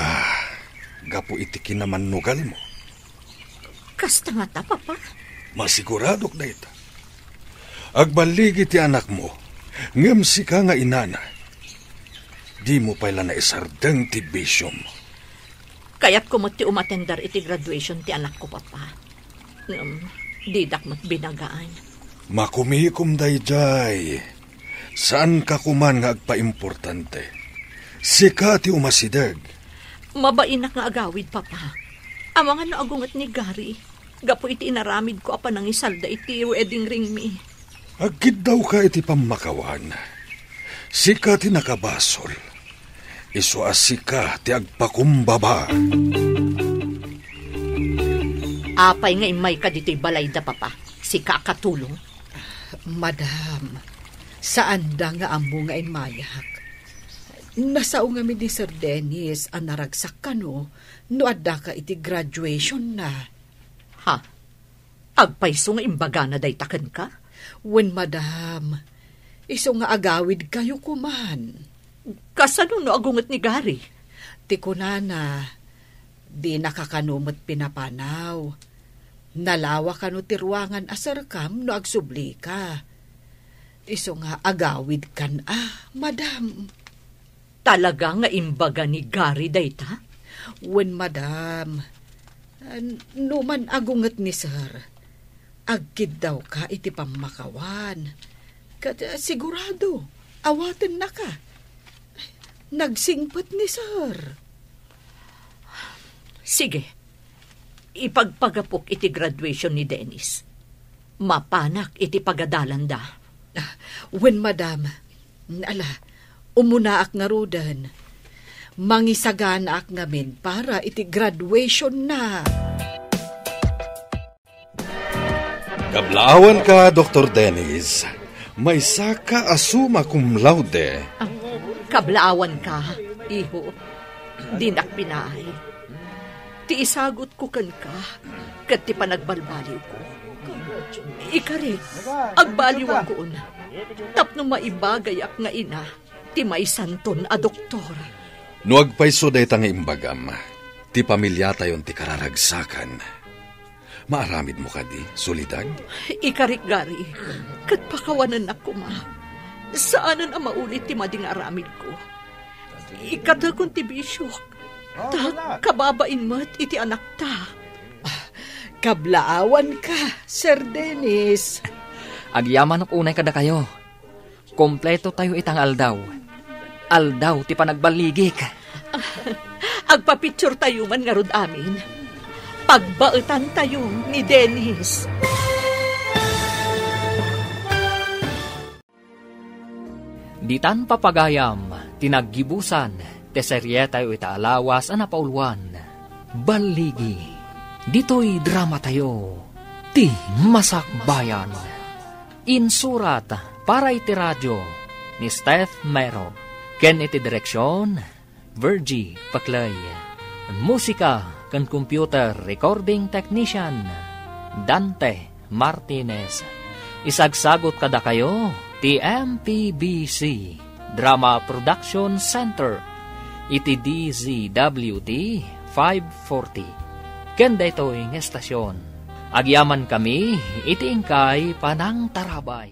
gapu iti kinamannugalmo. Kasta ngata, Papa? Masiguradok dayta. Agballigi ti anakmo, ngem sika nga inana, dimo pay la naisardeng ti bisiom. Kayatko met ti umatender iti graduation ti anakko, Papa. Ngem, didak met binagaan. Makumikom daydiay. Saanka koman nga agpaimportante. Sika ti umasideg. Mabainak nga agawid, Papa. Amangan no agunget ni Gary gapu iti inaramidko a panangisalda iti wedding ringmi. Agkiddawka iti pammakawan. Sika ti nakabasol. Isu a sika ti agpakumbaba. Apay nga immayka ditoy balayda, Papa? Sika a katulong? Madam, saanda nga ammo nga immayak. Nasao ngamin ni Sir Dennis a naragsak kano no addaka iti graduation na. Ha? Agpayso nga imbagana dayta kenka? Wen, madam. Isu nga agawidkayo koman. Kasano no agunget ni Gary? Ti kunana, dinaka kano met pinapanaw. Nalawa kano ti ruangan a serkam no agsublika. Isu nga agawidkan a, madam. Talaga nga imbaga ni Gary dayta? Wen, madam. N-, no man agunget ni Sir, agkiddawka iti pammakawan. Ket, eh, sigurado, awatennaka. Nagsingpet ni Sir. Sige, ipagpagapok iti graduation ni Dennis. Mapanak iti pagadalanda. Ah, wen, madam. Ala, umunaak ngaruden. Mangisaganaak ngamin para iti graduation na. Kablaawanka, Doktor Dennis. Maysaka a summa cum laude. Ah, kablaawanka, iho. Dinak pinaay. Ti isagutko kenka, ket ti panagbalbaliwko. Ikarik, agbaliwakon. Tapno maibagayak nga ina, ti maysanton a doktor. No agpayso dayta nga imbagam, ti pamiliatayon ti kararagsakan. Maaramidmo kadi, Soledad? Ikarik, Gary, ket pakawanennak koma. Saanen a mauli ti madi nga aramidko. Ikkatekon ti bisiok, ta kababain met iti anakta. Ah, kablaawanka, Sir Dennis. Agyaman unay kadakayo. Kompleto tayo ita nga aldaw. Aldaw ti panagballigik. Agpapicture tayo man ngarud amin. Pagbaetan tayo ni Dennis. Ditan papagayam ti naggibusan ti serie tayo ita a lawas a napauluan. Balligi. Ditoy drama tayo, ti Masakbayan. Insurat para iti radio ni Steph Mero, ken iti direksyon, Virgie Paclay. Musika ken computer recording technician, Dante Martinez. Isagsagot kadakayo ti M P B C Drama Production Center iti D Z W T five forty. Ken daytoy nga estasyon, agyamankami iti inkay panangtarabay.